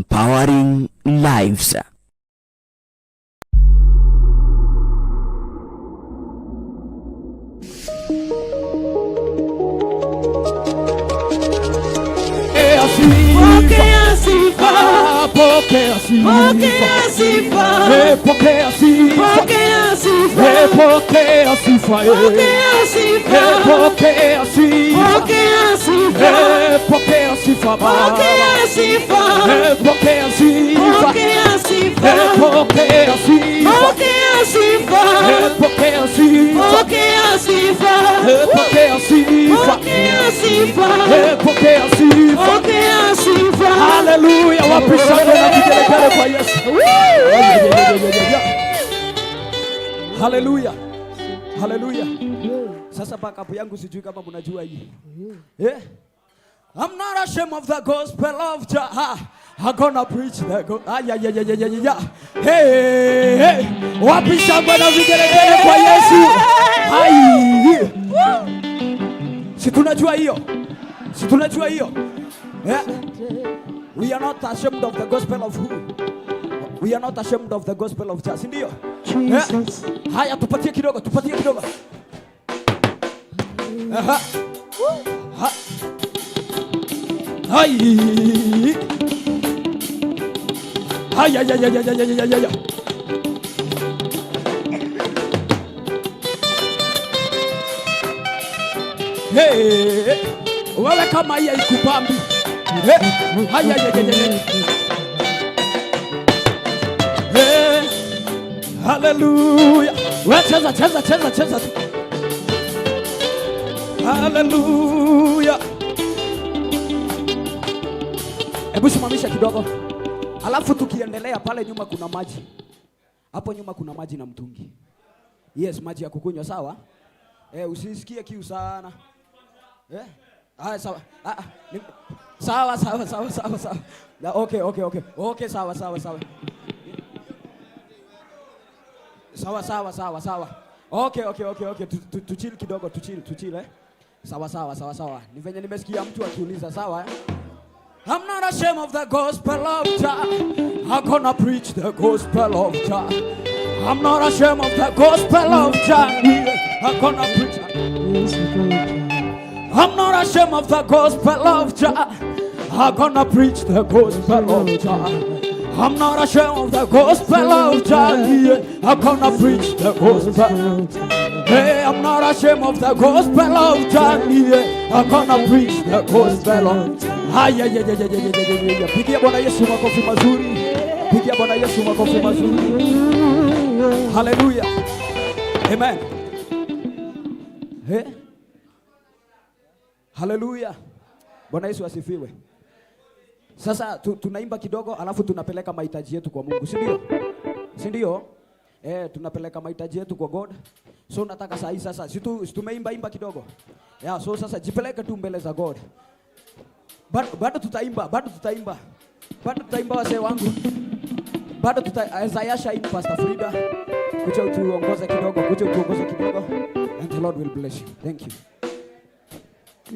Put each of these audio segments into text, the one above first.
Empowering lives. Pokea sifa, Pokea sifa. Pokea sifa, Eh, pokea sifa. Pokea sifa, Eh, pokea sifa. Eh, pokea sifa, eh, pokea sifa. Pokea sifa, Eh, pokea sifa, Baba. Pokea sifa, Eh, pokea sifa. Pokea sifa, Eh, pokea sifa. Pokea sifa, Eh, pokea sifa. Pokea sifa, Eh, pokea sifa. Pokea sifa, Eh, pokea sifa. Pokea sifa. Haleluya! Wapi shangwe na vigelegele kwa Yesu? Haleluya. Haleluya. Sasa backup yangu, sijui kama mnajua hii. Eh? I'm not ashamed of the gospel of Jah. I'm gonna preach the go. Ah, yeah. Hey, hey. Wapi shangwe na vigelegele kwa Yesu? Hai. Si tunajua hiyo? Si tunajua hiyo? Yeah. We are not ashamed of the gospel of who? We are not ashamed of the gospel of Jah, si ndio? Jesus. Eh? Haya, tupatie kidogo, tupatie kidogo. Aha. Ha. Hai. Hai, ai, ai, ai, ai, ai, ai, ai, ai. Hey, wewe kama hii haikubambi. Hey, hai, ai, ai, ai, ai. Hey, hallelujah. Wewe cheza, cheza, cheza, cheza tu. Hallelujah. Hebu simamisha kidogo. Alafu tukiendelea, pale nyuma kuna maji. Hapo nyuma kuna maji na mtungi. Yes, maji ya kukunywa, sawa? Eh, usisikie kiu sana. Eh? Ah, sawa. Ah, ah, sawa, sawa, sawa, sawa, sawa. Na, okay. Okay, sawa, sawa, sawa. Sawa, sawa, sawa, sawa. Okay. Tu chill kidogo, tu chill, tu chill, eh. Sawa, sawa, sawa, sawa. Ni venye nimesikia mtu akiuliza, sawa, eh? I'm not ashamed of the gospel of Jah. I'm gonna preach the gospel of Jah. I'm not ashamed of the gospel of Jah. I'm gonna preach. I'm not ashamed of the gospel of Jah. I'm gonna preach the gospel of Jah. I'm not ashamed of the gospel of Jah. I'm gonna preach the gospel. Hey, I'm not ashamed of the gospel of Jah. I'm gonna preach the gospel of Haya, ya, ya, ya, ya, ya, ya, ya, ya. Pigia Bwana Yesu makofi mazuri. Pigia Bwana Yesu makofi mazuri. Hallelujah. Amen. Hey. Haleluya. Bwana Yesu asifiwe. Sasa tunaimba kidogo, alafu tunapeleka mahitaji yetu kwa Mungu, si ndio? Si ndio? Eh, tunapeleka mahitaji yetu kwa God. So nataka saa hii sasa, si tumeimba imba kidogo. Yeah, so sasa jipeleke tu mbele za God. Bado tutaimba, bado tutaimba. Bado tutaimba, wasee wangu. Bado tuta Isaiah Shine, Pastor Frida. Kuja utuongoze kidogo, kuja utuongoze kidogo. And the Lord will bless you. Thank you.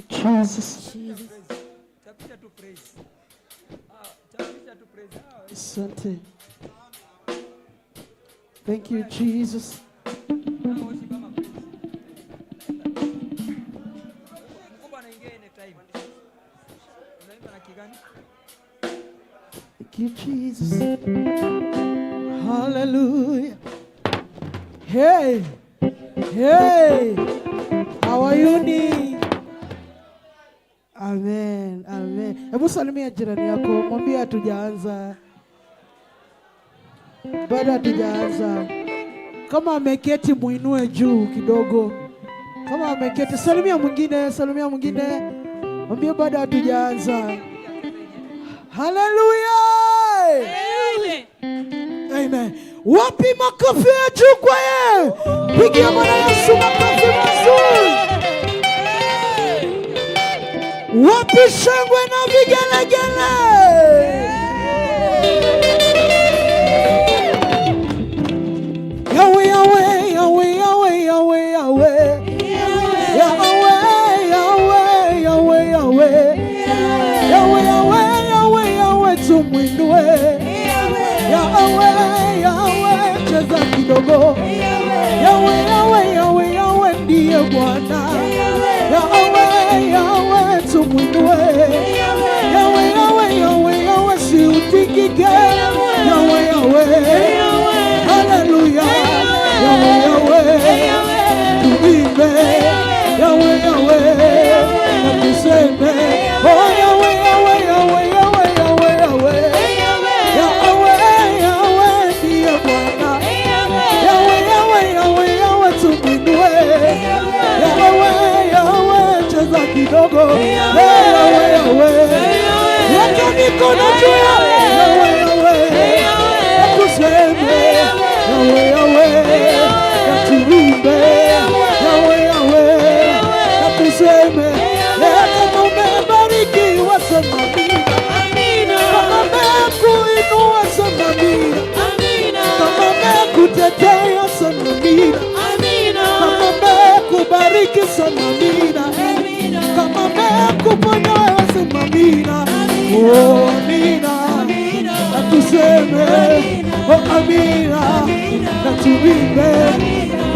Jesus. Chapisha tu praise. Ah, chapisha tu praise. Ah, Asante. Thank you, Jesus. Worship ama praise. Mkubwa anaingia anytime. Unaimba na kigani? Thank you, Jesus. Hallelujah. Hey, hey, how are you? Ni? Amen, amen. Hebu salimia jirani yako, mwambie hatujaanza. Bado hatujaanza. Kama ameketi, muinue juu kidogo. Kama ameketi, salimia mwingine, salimia mwingine. Mwambie bado hatujaanza. Hallelujah! Amen. Wapi makofi ya juu kwa yeye? Pigia Bwana Yesu makofi mazuri. Wapi shangwe na vigelegele? Yahweh, Yahweh, Yahweh, Yahweh, Yahweh, Yahweh. Yahweh, Yahweh, Yahweh, Yahweh. Yahweh, Yahweh, Yahweh, Yahweh, tumwinue. Yahweh, Yahweh, Yahweh, cheza kidogo. Yahweh, Yahweh, Yahweh, Yahweh ndiye Bwana. Yahweh, Yahweh, tumwinue. Yahweh, Yahweh, Yahweh, Yahweh, si utikike. Yahweh, Yahweh, haleluya. Yahweh, Yahweh, tuimbe. Yahweh, Yahweh, na tuseme. Oh, Yahweh, Yahweh, Yahweh, Yahweh, Yahweh, Yahweh. Yahweh, Yahweh ndiye Bwana. Yahweh, Yahweh, Yahweh, Yahweh, tumwinue. Yahweh, Yahweh, cheza kidogo. Hey, Yahweh, Yahweh. Weka mikono juu ya Yahweh, Yahweh. Na tuseme Yahweh, Yahweh. Na tuimbe Yahweh, Yahweh. Na tuseme kama umebarikiwa sema amina. Kama amekuinua sema amina. Kama amekutetea sema amina. Kama amekubariki sema amina. Kama amekuponya wewe sema amina. Oh, amina. Na tuseme oh, amina. Na tuimbe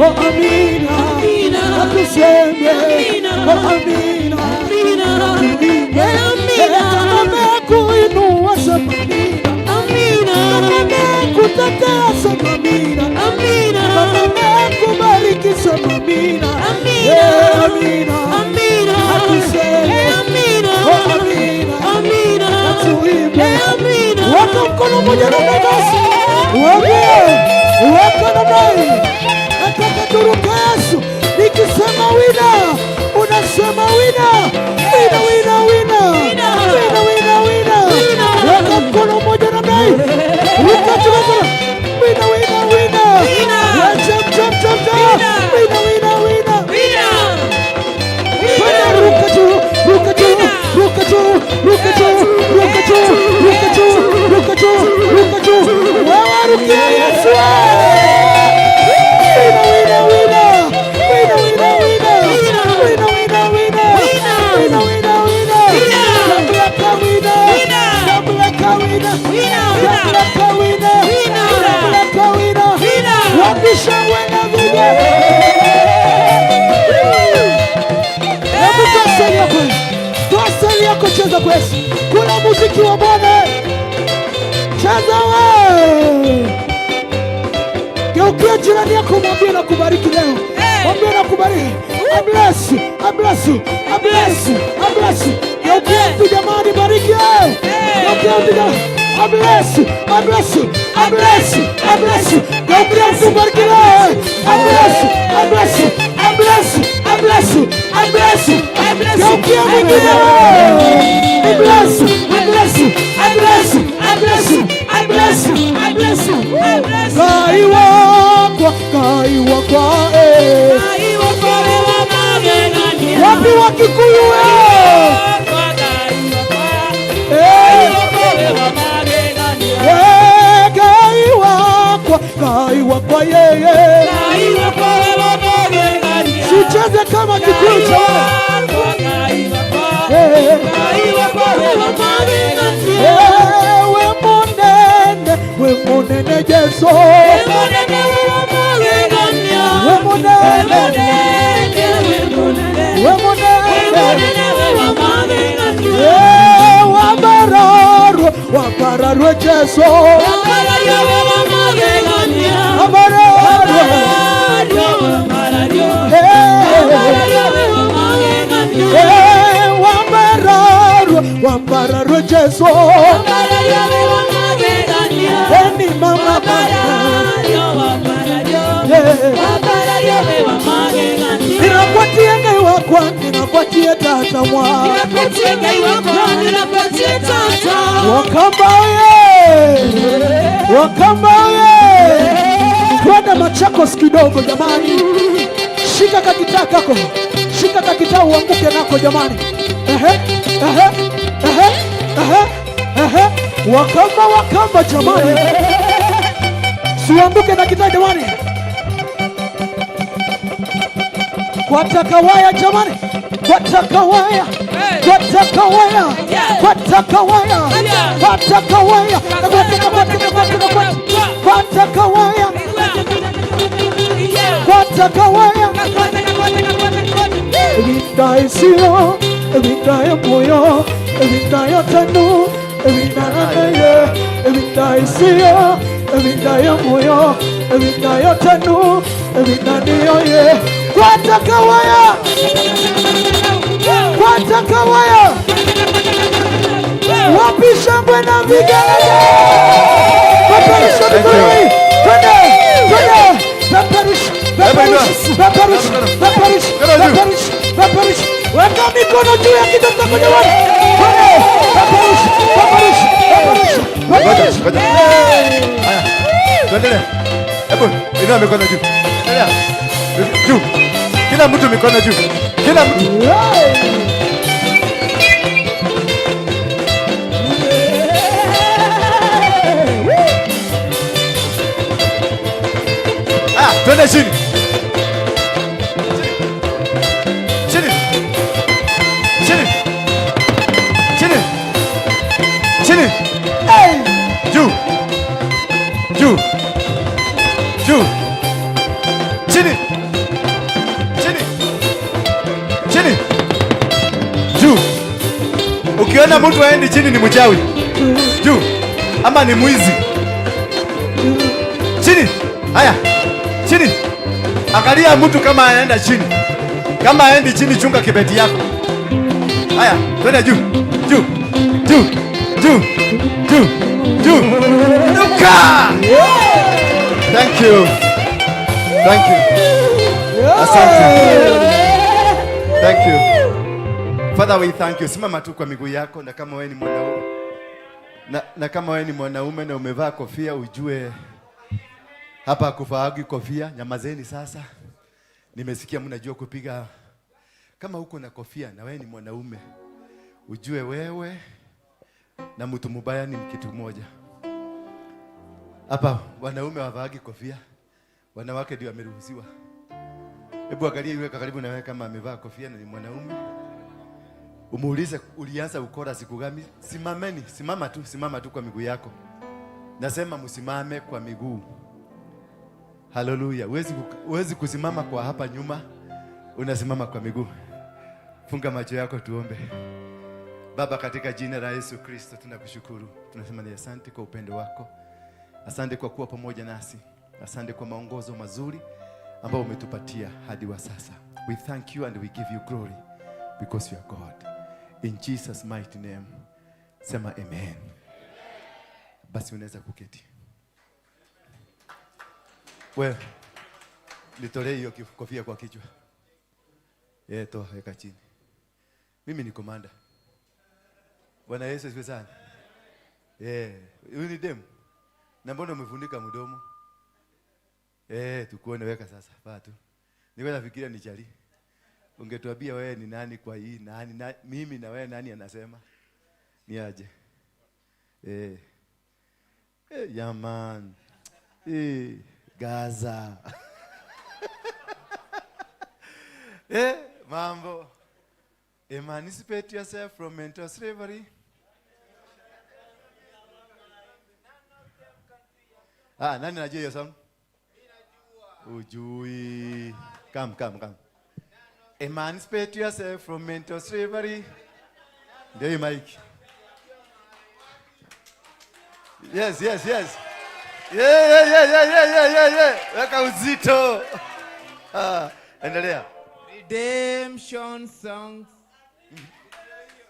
oh, amina. Na tuseme oh, amina. Na tuimbe. Kama amekuinua sema amina. Kama amekutetea sema amina. Kama amekubariki sema amina. Eh, amina. Na tuseme oh, amina. Na tuimbe. Weka mkono mmoja namna basi. Weke. Weka namna hii. Nataka turuke Yesu. Nikisema winner, unasema winner. Winner, winner, winner. Winner, winner, winner. Weka mkono mmoja namna hii. Ruka juu mkono. Winner, winner, winner. Yeah, jump, jump, jump, jump. Winner, winner, winner. Twende ruka juu, ruka juu, ruka juu, ruka juu, ruka juu, ruka juu, ruka juu, ruka juu. Wewe rukia Yesu. Winner, winner, winner. Winner, winner, winner. Winner, winner, winner. Winner, winner, winner. Jump like a winner. Jump like a winner. Jump like a winner. Jump like a winner. Wapi shangwe na vigelegele? Hebu toa staili yako. Toa staili yako, cheza kwa Yesu. Kuna muziki wa Bwana. Cheza we. Geukia jirani yako mwambie nakubariki leo. Mwambie nakubariki. I bless you. I bless you. I bless you. I bless you. Geukia mtu jamani, bariki wewe. Geukia mtu jamani. I bless you. I bless you. I bless you. I bless you. Geukia mtu bariki leo. I bless you. I bless you. I bless you. I bless you. I bless you. Geukia mwingine wewe. I bless you. I bless you. I bless you. I bless you. I bless you. I bless you. Ngai wakwa, Ngai wakwa, eh. Wapi wa Kikuyu eh? Eh. Eh, Ngai wakwa, Ngai wakwa yeye. Sicheze kama Kikuyu cha wewe. Eh. Eh, we munene, we munene Jesu. We munene, we munene. Eh, wabararwe, wabararwe Jesu. Wabararwe. Eh, eh, wabararwe, wabararwe Jesu. Eni mama yeah. Ninakuatia Ngai wakwa, ninakuatia tata mwa. Wakamba oye! Wakamba oye! Twende Machakos kidogo jamani. Shika kagitaa kako, shika kagitaa uanguke nako jamani. Ehe, ehe, ehe, ehe, ehe. Wakamba, Wakamba jamani, siuanguke na gitaa jamani. Kwa takawaya jamani, kwa takawaya. Kwata kawaya. Kwata kawaya. Kwata kawaya. Kwata kwata kwata kwata. Kwata kawaya. Kwata kawaya. Ebinda isio, ebinda emoyo, ebinda yotanu, ebinda nanaye, ebinda isio, ebinda emoyo, ebinda yotanu, ebinda niyoye. Kwata kawaya. Kwata kawaya. Wapi shangwe na vigelegele? Peperusha mikono hii. Twende, twende. Peperusha, peperusha, peperusha, peperusha, peperusha, peperusha. Weka mikono juu ya kichwa chako jamani. Twende. Peperusha, peperusha, peperusha, Ngoja, peperusha. ngoja. Haya. Tuendelee. Hebu inua mikono juu. Endelea. Juu. Kila mtu mikono juu. Kila mtu. Hey. Haya, twende chini. Chini. Chini. Chini. Chini. Hey. Juu. Juu. Juu. Chini. Chini. Chini. Juu. Ukiona mtu aendi chini ni mchawi. Juu. Ama ni mwizi. Chini. Haya. Chini. Angalia mtu kama anaenda chini. Kama aendi chini, chunga kibeti yako. Haya, twende juu. Juu. Juu. Juu. Juu. Juu. Luka. Thank you. Thank you. Asante. Thank you. Father, we thank you. Simama tu kwa miguu yako, na kama wewe ni mwanaume na kama wewe ni mwanaume na umevaa kofia, ujue hapa hakuvaagi kofia. Nyamazeni sasa. Nimesikia mnajua kupiga. Kama uko na kofia na wewe ni mwanaume, ujue wewe na mtu mubaya ni kitu moja. Hapa wanaume wavaagi kofia, wanawake ndio wameruhusiwa. Hebu angalia yule karibu na wewe kama amevaa kofia na ni mwanaume. Umuulize, ulianza ukora siku gani? Simameni, simama tu kwa miguu yako. Nasema msimame kwa miguu. Haleluya. Huwezi kusimama kwa hapa nyuma, unasimama kwa miguu. Funga macho yako tuombe. Baba, katika jina la Yesu Kristo tunakushukuru. Tunasema ni asante kwa upendo wako. Asante kwa kuwa pamoja nasi. Asante kwa maongozo mazuri ambao umetupatia hadi wa sasa. We thank you and we give you glory because you are God. In Jesus' mighty name. Sema amen. Basi unaweza kuketi. Wewe, nitolee hiyo kofia kwa kichwa. Toa, weka chini. Mimi ni komanda. Bwana Yesu asifiwe sana. Huyu ni demu. Na mbona umefunika mdomo? Tukuone, weka sasa. Vaa tu. Nilikuwa nafikiria ni chali. Ungetuambia wewe ni nani kwa hii, nani, na, mimi na wewe nani anasema? Ni aje? Yaman. Gaza. Mambo. Emancipate yourself from mental slavery. Ah, nani anajua hiyo song? Ujui. Come, come, come. Emancipate yourself from mental slavery. Ndio hiyo mic. Yes, yes, yes. Yeah, yeah, yeah, yeah, yeah, yeah, yeah, yeah. Weka uzito. Ah, endelea. Redemption songs.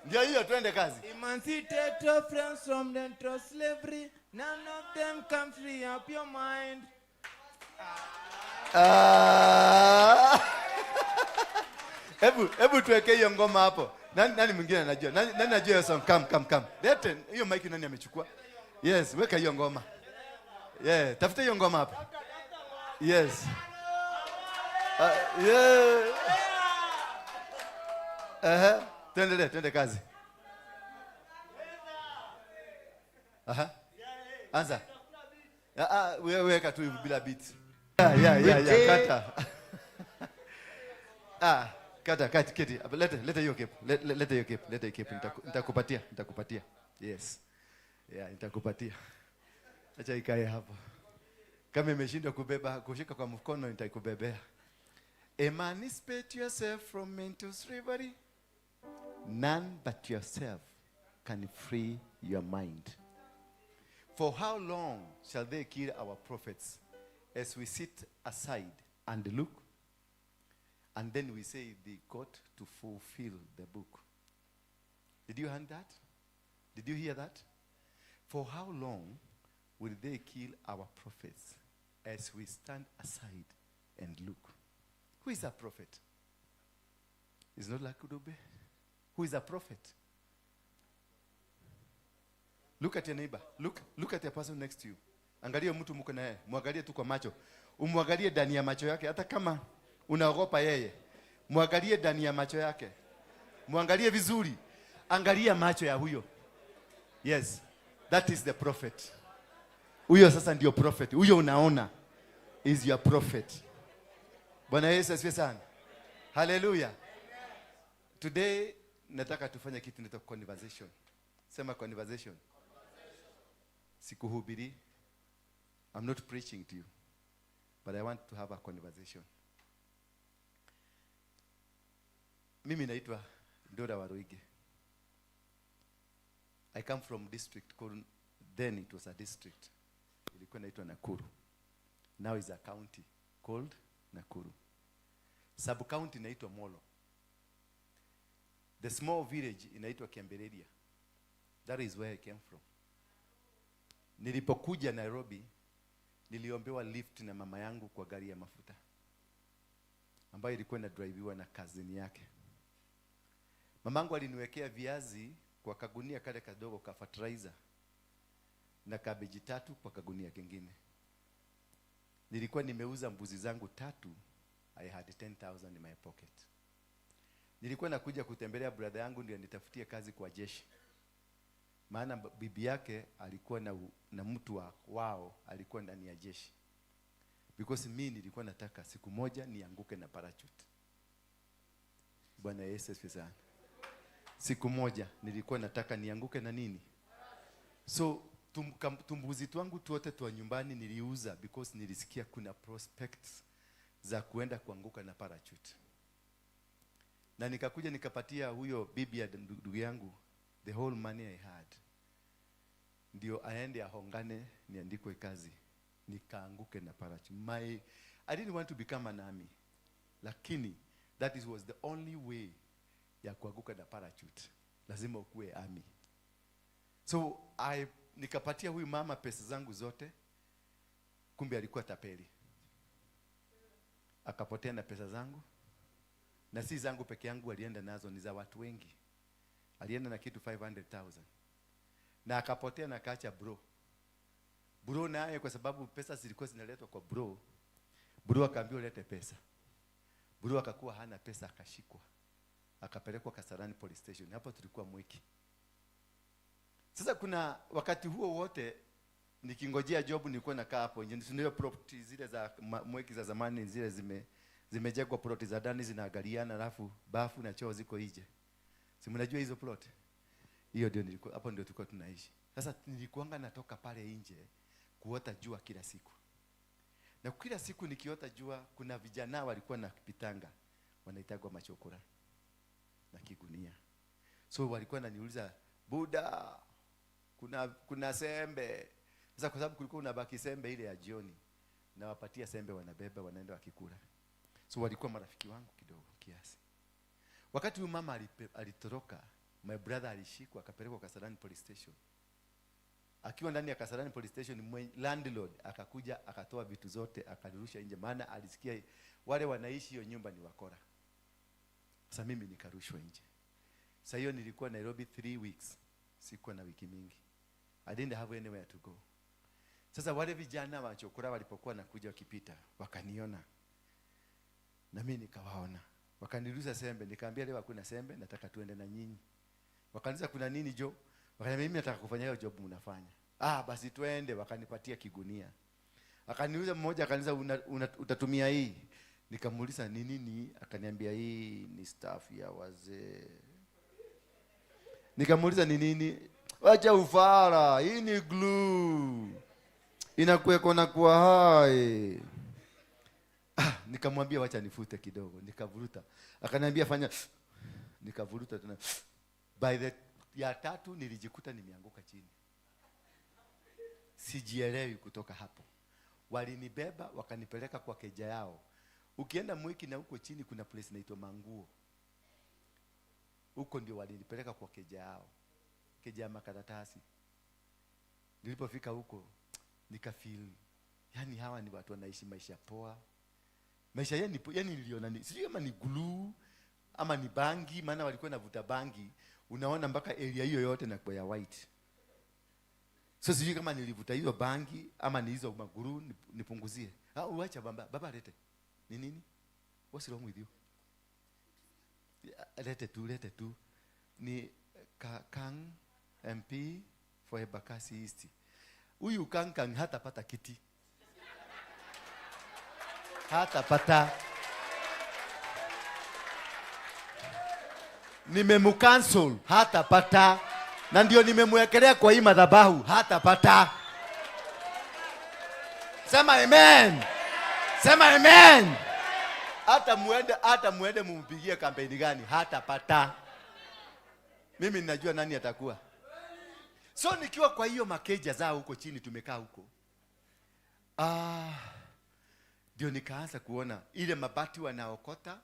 Ndio hiyo, twende kazi. Emancipate your friends from mental slavery. None of them can free up your mind. Ah. Hebu tuweke hiyo ngoma hapo. Nani mwingine anajua? Nani anajua hiyo song? Come, come, come. Lete hiyo mic, nani amechukua? Yes, weka hiyo ngoma. Yeah, tafuta hiyo ngoma hapo. Yes. Yeah. Tuendelee, twende kazi. Aha. Anza. Weka tu bila beat. Yeah, yeah, yeah, yeah, kata. Ah, Kata, kati, keti. Lete, lete hiyo cape. Lete hiyo cape. Lete hiyo cape. Nitakupatia, nitakupatia. Yes. Yeah, nitakupatia. Acha ikae hapo. Kama imeshindwa kubeba, kushika kwa mkono, nitakubebea. Emancipate yourself from mental slavery. None but yourself can free your mind. For how long shall they kill our prophets as we sit aside and look? And then we say they got to fulfill the book. Did you hear that? Did you hear that? For how long will they kill our prophets as we stand aside and look? Who is a prophet? It's not like Udube. Who is a prophet? Look at your neighbor. Look at the person next to you. Angalia mtu mko na yeye. Mwangalie tu kwa macho. Umwangalie ndani ya macho yake, hata kama unaogopa yeye. Mwangalie ndani ya macho yake. Mwangalie vizuri. Angalia macho ya huyo. Yes. That is the prophet. Huyo sasa ndio prophet. Huyo unaona is your prophet. Bwana Yesu asifiwe sana. Hallelujah. Today nataka tufanye kitu inaitwa conversation. Sema conversation. Sikuhubiri. I'm not preaching to you. But I want to have a conversation. Mimi naitwa Ndura Waruinge. I come from district called, then it was a district. Ilikuwa inaitwa Nakuru. Now is a county called Nakuru. Sub county inaitwa Molo. The small village inaitwa Kiambeleria. That is where I came from. Nilipokuja Nairobi, niliombewa lift na mama yangu kwa gari ya mafuta ambayo ilikuwa inadriviwa na cousin yake. Mamangu aliniwekea viazi kwa kagunia kale kadogo ka fertilizer na kabeji tatu kwa kagunia kingine. Nilikuwa nimeuza mbuzi zangu tatu. I had 10,000 in my pocket. Nilikuwa nakuja kutembelea brother yangu ndio nitafutie kazi kwa jeshi. Maana bibi yake alikuwa na mtu wao alikuwa ndani ya jeshi. Because mi nilikuwa nataka siku moja nianguke na parachute. Bwana Yesu asifiwe sana. Siku moja nilikuwa nataka nianguke na nini? So tumbuzi twangu tuote twa nyumbani niliuza because nilisikia kuna prospects za kuenda kuanguka na parachute. Na nikakuja nikapatia huyo bibi ya ndugu yangu the whole money I had. Ndio aende ahongane niandikwe kazi nikaanguke na parachute. I didn't want to become an army. Lakini that was the only way ya kuanguka na parachute. Lazima ukuwe army. So nikapatia huyu mama pesa zangu zote. Kumbe alikuwa tapeli. Akapotea na pesa zangu. Na si zangu peke yangu alienda nazo, ni za watu wengi. Alienda na kitu 500,000. Na akapotea na akaacha bro. Bro naye kwa sababu pesa zilikuwa zinaletwa kwa bro. Bro akaambiwa lete pesa. Bro akakuwa hana pesa, akashikwa. Akapelekwa Kasarani police station. Hapo tulikuwa Mwiki. Sasa kuna wakati huo wote nikingojea job nilikuwa nakaa hapo nje. Ndio property zile za Mwiki za zamani zile zimejengwa, plot za ndani zinaangaliana, alafu bafu na choo ziko nje. Si mnajua hizo plot? Hiyo ndio nilikuwa hapo, ndio tulikuwa tunaishi. Sasa nilikuanga natoka pale nje kuota jua kila siku. Na kila siku nikiota jua kuna vijana walikuwa na pitanga wanaitagwa machokora na kigunia. So walikuwa wananiuliza, "Buda, kuna sembe." Sasa kwa sababu kulikuwa unabaki sembe ile ya jioni, nawapatia sembe, wanabeba wanaenda wakikula. So walikuwa marafiki wangu kidogo kiasi. Wakati huyu mama alitoroka, my brother alishikwa akapelekwa Kasarani police station. Akiwa ndani ya Kasarani police station, landlord akakuja akatoa vitu zote akarusha nje, maana alisikia wale wanaishi hiyo nyumba ni wakora. Sasa mimi nikarushwa nje. Sasa hiyo nilikuwa Nairobi 3 weeks. Sikuwa na wiki mingi. I didn't have anywhere to go. Sasa wale vijana wa chokora walipokuwa nakuja wakipita, wakaniona. Na mimi nikawaona. Wakaniruhusa sembe, nikaambia leo hakuna sembe, nataka tuende na nyinyi. Wakaniuliza kuna nini jo? Wakaniambia mimi nataka kufanya hiyo job mnafanya. Ah, basi twende. Wakanipatia kigunia. Akaniuliza mmoja, akaniuliza utatumia hii? Nikamuuliza ni nini, akaniambia hii ni staff ya wazee. Nikamuuliza ni nini? Wacha ufara, hii ni glue. Inakuweko na kuwa hai. Nikamwambia wacha nifute kidogo, nikavuruta. Akaniambia fanya, nikavuruta tena. By the ya tatu nilijikuta nimeanguka chini. Sijielewi kutoka hapo. Walinibeba wakanipeleka kwa keja yao. Ukienda Mwiki na huko chini kuna place inaitwa Manguo. Huko ndio walinipeleka kwa keja yao. Keja ya makaratasi. Nilipofika huko nikafeel yani hawa ni watu wanaishi maisha poa. Maisha yani niliona ni sijui kama ni glue ama ni bangi, maana walikuwa navuta bangi, unaona mpaka area hiyo yote na kwa ya white. So sijui kama nilivuta hizo bangi ama ni hizo maguru nipunguzie. Ah, uacha baba, baba lete. Ni nini? What's wrong with you? Lete tu. Ni Kang MP for Embakasi East. Huyu Kang Kang hatapata kiti. Hatapata. Nimemucancel, hatapata. Na ndio nimemwekelea kwa hii madhabahu, hatapata. Sema amen. Sema amen. Hata muende mumpigie kampeni gani, hatapata. Mimi ninajua nani atakuwa. So nikiwa kwa hiyo makeja zao huko chini, tumekaa huko. Ndio nikaanza kuona ile mabati wanaokota,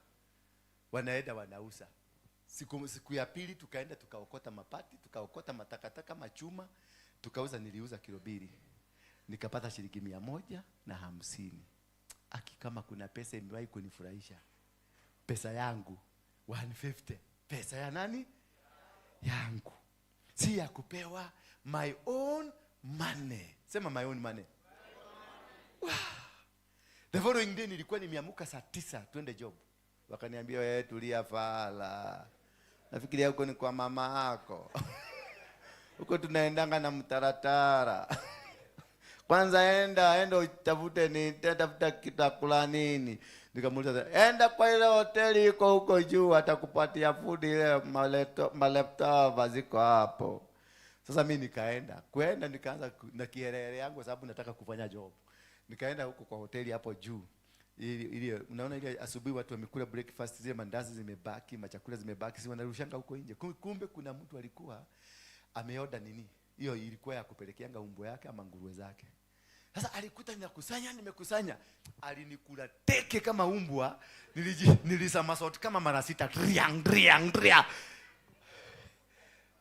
wanaenda wanauza. Siku ya pili tukaenda tukaokota mabati, tukaokota matakataka, machuma, tukauza. Niliuza kilo 2. Nikapata shilingi 150. Aki kama kuna pesa imewahi kunifurahisha. Pesa yangu 150. Pesa ya nani? Yangu. Si ya kupewa, my own money. Sema my own money. Wow. The following day nilikuwa nimeamka saa 9 twende job. Wakaniambia wewe tulia fala. Nafikiria huko ni kwa mama yako. Huko tunaendanga na mtaratara. Kwanza enda utafute ni tafuta kitakula nini. Nikamuuliza enda kwa ile hoteli iko huko juu atakupatia food ile maleftover ziko hapo. Sasa mimi nikaenda. Kwenda nikaanza na kiherehere yangu kwa sababu nataka kufanya job. Nikaenda huko kwa hoteli hapo juu. Ile unaona ile asubuhi watu wamekula breakfast, zile mandazi zimebaki, machakula zimebaki, si wanarushanga huko nje. Kumbe kuna mtu alikuwa ameoda nini? Hiyo ilikuwa ya kupelekeanga umbo yake ama nguruwe zake. Sasa alikuta ninakusanya, nimekusanya. Alinikula teke kama umbwa, nilisamasot kama mara 6. Triang triang tria.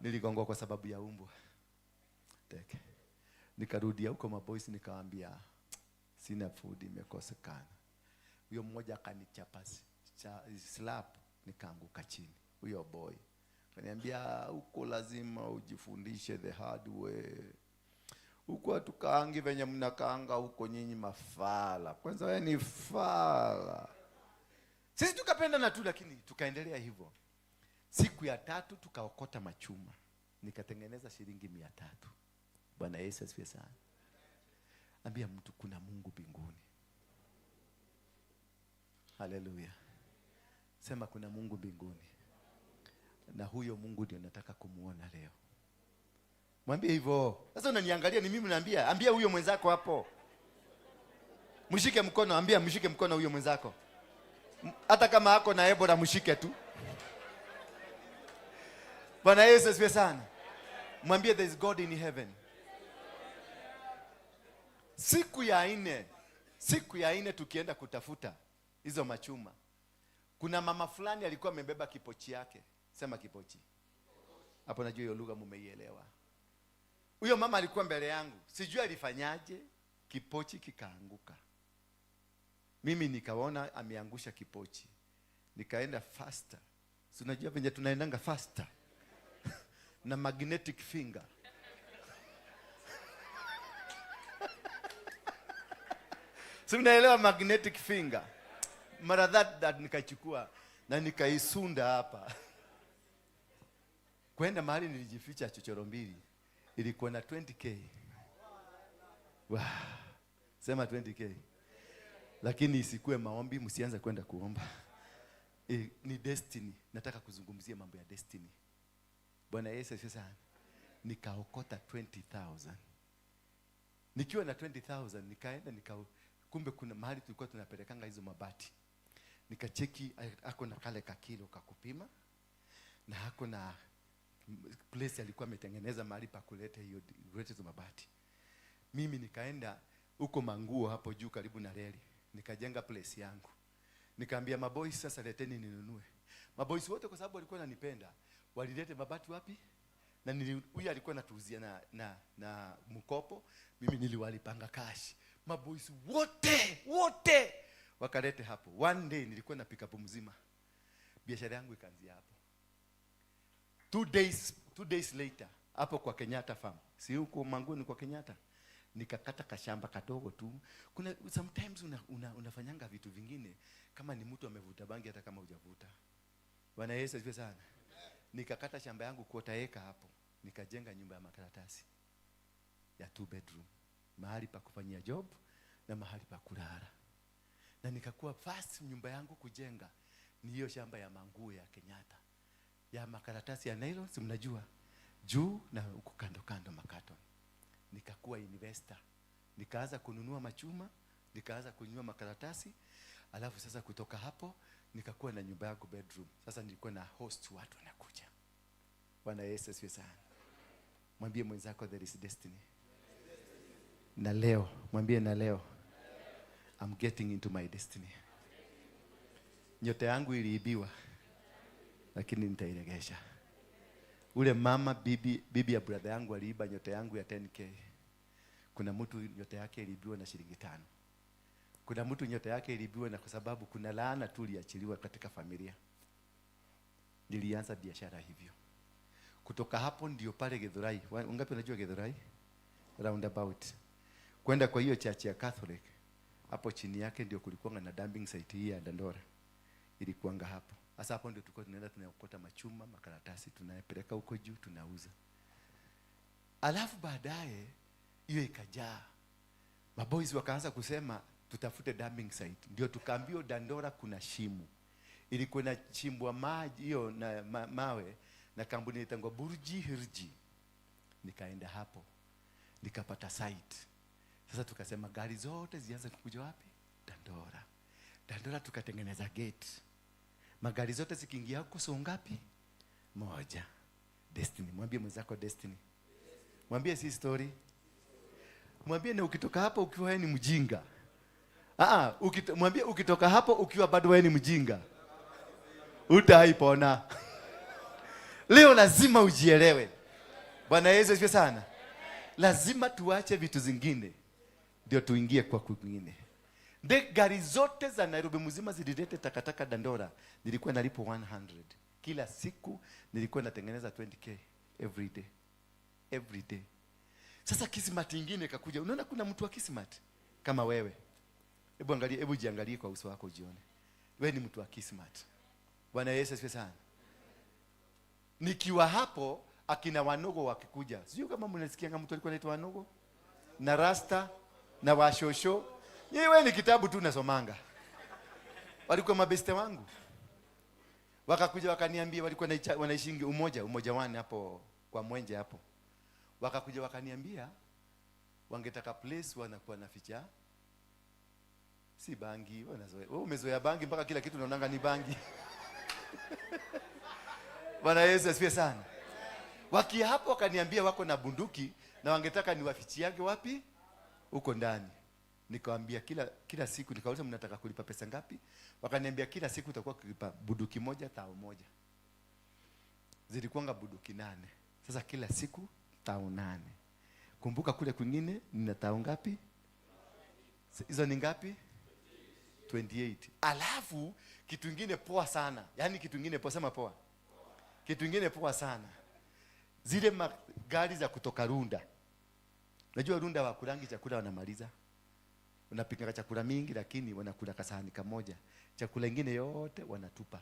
Niligongwa kwa sababu ya umbwa. Teke. Nikarudia huko maboys nikawaambia sina food, imekosekana. Huyo mmoja akanichapa slap, nikaanguka chini. Huyo boy akaniambia huko lazima ujifundishe the hard way. Huko hatukaangi venye mnakaanga huko nyinyi mafala. Kwanza wewe ni fala. Sisi tukapenda na tu, lakini tukaendelea hivyo. Siku ya tatu tukaokota machuma. Nikatengeneza shilingi 300. Bwana Yesu asifiwe sana. Ambia mtu kuna Mungu mbinguni. Haleluya. Sema kuna Mungu mbinguni. Na huyo Mungu ndio nataka kumuona leo. Mwambie hivyo. Sasa unaniangalia ni mimi naambia. Ambia huyo mwenzako hapo. Mshike mkono, ambia mshike mkono huyo mwenzako. Hata kama ako na Ebola mshike tu. Bwana Yesu asifiwe sana. Mwambie there is God in heaven. Siku ya nne tukienda kutafuta hizo machuma. Kuna mama fulani alikuwa amebeba kipochi yake. Sema kipochi. Hapo najua hiyo lugha mumeielewa. Huyo mama alikuwa mbele yangu. Sijui alifanyaje, kipochi kikaanguka. Mimi nikaona ameangusha kipochi. Nikaenda faster. Si unajua venye tunaendanga faster. Na magnetic finger. Si mnaelewa magnetic finger? Mara that nikachukua na nikaisunda hapa. Kwenda mahali nilijificha chochoro 2. Ilikuwa na 20k. Wow. Sema 20k. Lakini isikuwe maombi, msianze kwenda kuomba. Ni destiny. Nataka kuzungumzia mambo ya destiny. Bwana Yesu asifiwe sana. Nikaokota 20,000. Nikiwa na 20,000 nikaenda kumbe kuna mahali tulikuwa tunapelekanga hizo mabati. Nikacheki ako na kale kakilo kakupima na ako na place alikuwa ametengeneza mahali pa kuleta hiyo kuleta hizo mabati. Mimi nikaenda huko Manguo hapo juu karibu na reli, nikajenga place yangu. Nikaambia maboys sasa leteni ninunue. Maboys wote kwa sababu walikuwa wananipenda, walilete mabati wapi? Na huyu alikuwa anatuuzia na mkopo, mimi niliwalipanga cash. Maboys wote wakalete hapo. One day nilikuwa na pickup mzima. Biashara yangu ikaanzia hapo. 2 days later hapo kwa Kenyatta Farm. Si huko Manguo ni kwa Kenyatta. Nikakata kashamba kadogo tu. Kuna sometimes unafanyanga vitu vingine kama ni mtu amevuta bangi hata kama hujavuta. Bwana Yesu asifiwe sana. Nikakata shamba yangu quarter acre hapo. Nikajenga nyumba ya makaratasi ya 2 bedroom. Mahali pa kufanyia job na mahali pa kulala. Na nikakuwa first nyumba yangu kujenga ni hiyo shamba ya Manguo ya Kenyatta. Ya makaratasi ya nylon, si mnajua. Juu na huko kando kando makaton. Nikakuwa investor. Nikaanza kununua machuma, nikaanza kununua makaratasi. Alafu sasa kutoka hapo nikakuwa na nyumba yangu bedroom. Sasa nilikuwa na host watu wanakuja. Bwana Yesu asifiwe sana. Mwambie mwenzako there is destiny. Na leo, mwambie na leo I'm getting into my destiny. Nyota yangu iliibiwa, lakini nitairegesha. Ule mama bibi ya brother yangu aliiba nyota yangu ya 10K. Kuna mtu nyota yake iliibiwa na shilingi 5. Kuna mtu nyota yake iliibiwa na kwa sababu kuna laana tu iliachiliwa katika familia. Nilianza biashara hivyo. Kutoka hapo ndio pale Githurai. Wangapi wanajua Githurai? Roundabout. Kwenda kwa hiyo church ya Catholic. Hapo chini yake ndio kulikuwa na dumping site hii ya Dandora. Ilikuanga hapo. Sasa hapo ndio tulikuwa tunaenda tunaokota machuma, makaratasi tunayapeleka huko juu tunauza. Alafu baadaye hiyo ikajaa. Maboys wakaanza kusema tutafute dumping site. Ndio tukaambiwa Dandora kuna shimo. Ilikuwa inachimbwa maji hiyo na mawe na kampuni inaitwa Burji Hirji. Nikaenda hapo. Nikapata site. Sasa tukasema gari zote zianze kukuja wapi? Dandora. Dandora tukatengeneza gate. Magari zote zikiingia huko sio ngapi? Moja. Destiny. Mwambie mwenzako destiny. Mwambie si story. Mwambie na ukitoka hapo ukiwa wewe ni mjinga. Mwambie ukitoka hapo ukiwa bado wewe ni mjinga. Utaipona. Leo lazima ujielewe. Bwana Yesu asifiwe sana. Lazima tuache vitu zingine ndio tuingie kwa kwingine. Gari zote za Nairobi mzima zililete takataka Dandora. Nilikuwa nalipo 100. Kila siku nilikuwa natengeneza 20K every day. Every day. Sasa kismat ingine ikakuja. Unaona kuna mtu wa kismat kama wewe. Hebu angalia, hebu jiangalie kwa uso wako ujione. Wewe ni mtu wa kismat. Bwana Yesu asifiwe sana. Nikiwa hapo akina Wanogo wakikuja. Sijui kama mnasikia mtu alikuwa anaitwa Wanogo na Rasta na Washosho. Wewe ni kitabu tu nasomanga. Walikuwa mabeste wangu. Wakakuja wakaniambia, walikuwa wanaishingi umoja wani hapo kwa Mwenje hapo. Wakakuja wakaniambia wangetaka place wanakuwa na ficha si bangi, wanazoea. Wewe umezoea bangi mpaka kila kitu unaonanga ni bangi. Bwana Yesu asifiwe sana. Wakia hapo wakaniambia wako na bunduki na wangetaka niwafichiage wapi? Huko ndani. Nikawaambia kila siku, nikauliza mnataka kulipa pesa ngapi? Wakaniambia kila siku utakuwa kulipa bunduki moja tao moja. Zilikuwanga bunduki 8. Sasa kila siku tao 8. Kumbuka kule kwingine nina tao ngapi? Hizo ni ngapi? 28. Alafu kitu kingine poa sana. Yaani kitu kingine poa, sema poa. Kitu kingine poa sana. Zile gari za kutoka Runda. Unajua Runda wakulangi chakula wanamaliza. Unapika chakula mingi lakini wanakula kasahani kamoja. Chakula ingine yote wanatupa.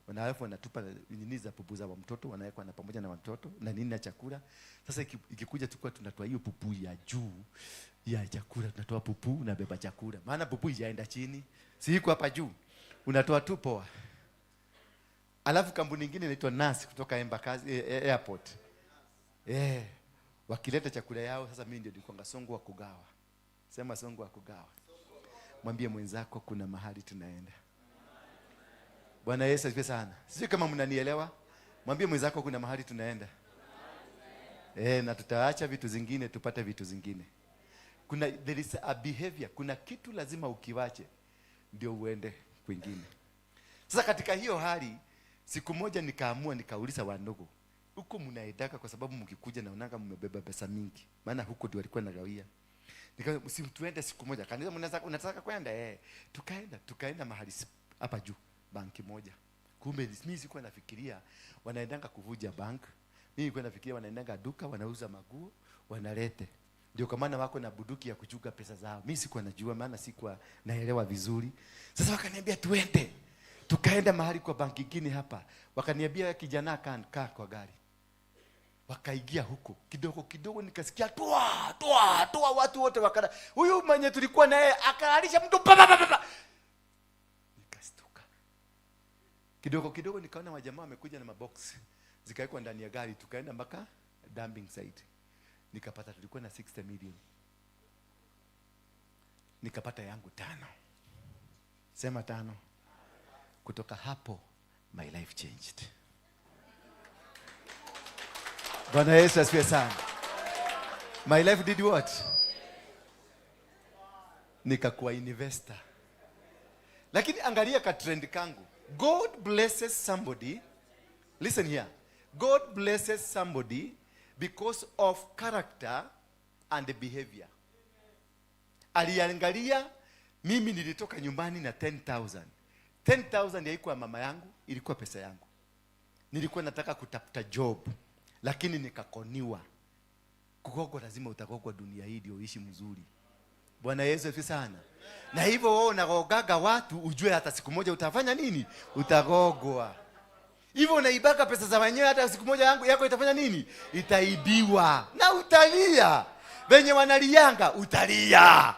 Alafu wanatupa nini za pupu za mtoto, wanaweka na pamoja na watoto na nini na chakula. Sasa ikikuja tukua tunatoa hiyo pupu ya juu ya chakula. Tunatoa pupu, unabeba chakula, maana pupu ijaenda chini, si iko hapa juu, unatoa tu poa. Alafu kampuni nyingine inaitwa Nasi kutoka Embakasi Airport, wakileta chakula yao. Sasa mimi ndio nilikuwa songo wa kugawa. Sema songo wa kugawa. Mwambie mwenzako kuna mahali tunaenda. Bwana Yesu asifiwe sana. Sijui kama mnanielewa. Mwambie mwenzako kuna mahali tunaenda. Na tutaacha vitu zingine tupate vitu zingine. Kuna, there is a behavior, kuna kitu lazima ukiwache ndio uende kwingine. Sasa katika hiyo hali, siku moja nikaamua, nikauliza wandugu, huko mnaendaka kwa sababu mkikuja naonanga mmebeba pesa mingi. Maana huko ndio walikuwa nagawia. Nikaambia si tuende siku moja. Kanisa unataka kwenda? Tukaenda mahali hapa juu, banki moja. Kumbe mimi sikuwa nafikiria wanaendanga kuvuja bank. Mimi nilikuwa nafikiria wanaendanga duka, wanauza maguo, wanalete. Ndio kwa maana wako na bunduki ya kuchunga pesa zao. Mimi sikuwa najua, maana sikuwa naelewa vizuri. Sasa wakaniambia tuende. Tukaenda mahali kwa banki nyingine hapa. Wakaniambia kijana kaa kwa gari. Wakaingia huko. Kidogo kidogo nikasikia toa, toa, toa, watu wote wakala. Huyu mwenye tulikuwa naye akalalisha mtu pa pa pa pa. Nikastuka. Kidogo kidogo nikaona wajamaa wamekuja na mabox. Zikawekwa ndani ya gari, tukaenda mpaka dumping site. Nikapata tulikuwa na 60 million. Nikapata yangu 5. Sema 5. Kutoka hapo my life changed. Bwana Yesu asifiwe sana. My life did what? Nikakuwa investor. Lakini angalia ka trend kangu. God blesses somebody. Listen here. God blesses somebody because of character and behavior. Aliangalia mimi nilitoka nyumbani na 10,000. 10,000 haikuwa mama yangu, ilikuwa pesa yangu. Nilikuwa nataka kutafuta job, lakini nikakoniwa. Kugogwa lazima utagogwa dunia hii ndio uishi mzuri. Bwana Yesu asifiwe sana. Na hivyo wewe unagogaga watu, ujue hata siku moja utafanya nini? Utagogwa. Hivyo unaibaka pesa za wenyewe, hata siku moja yako itafanya nini? Itaibiwa. Na utalia. Wenye wanalianga utalia.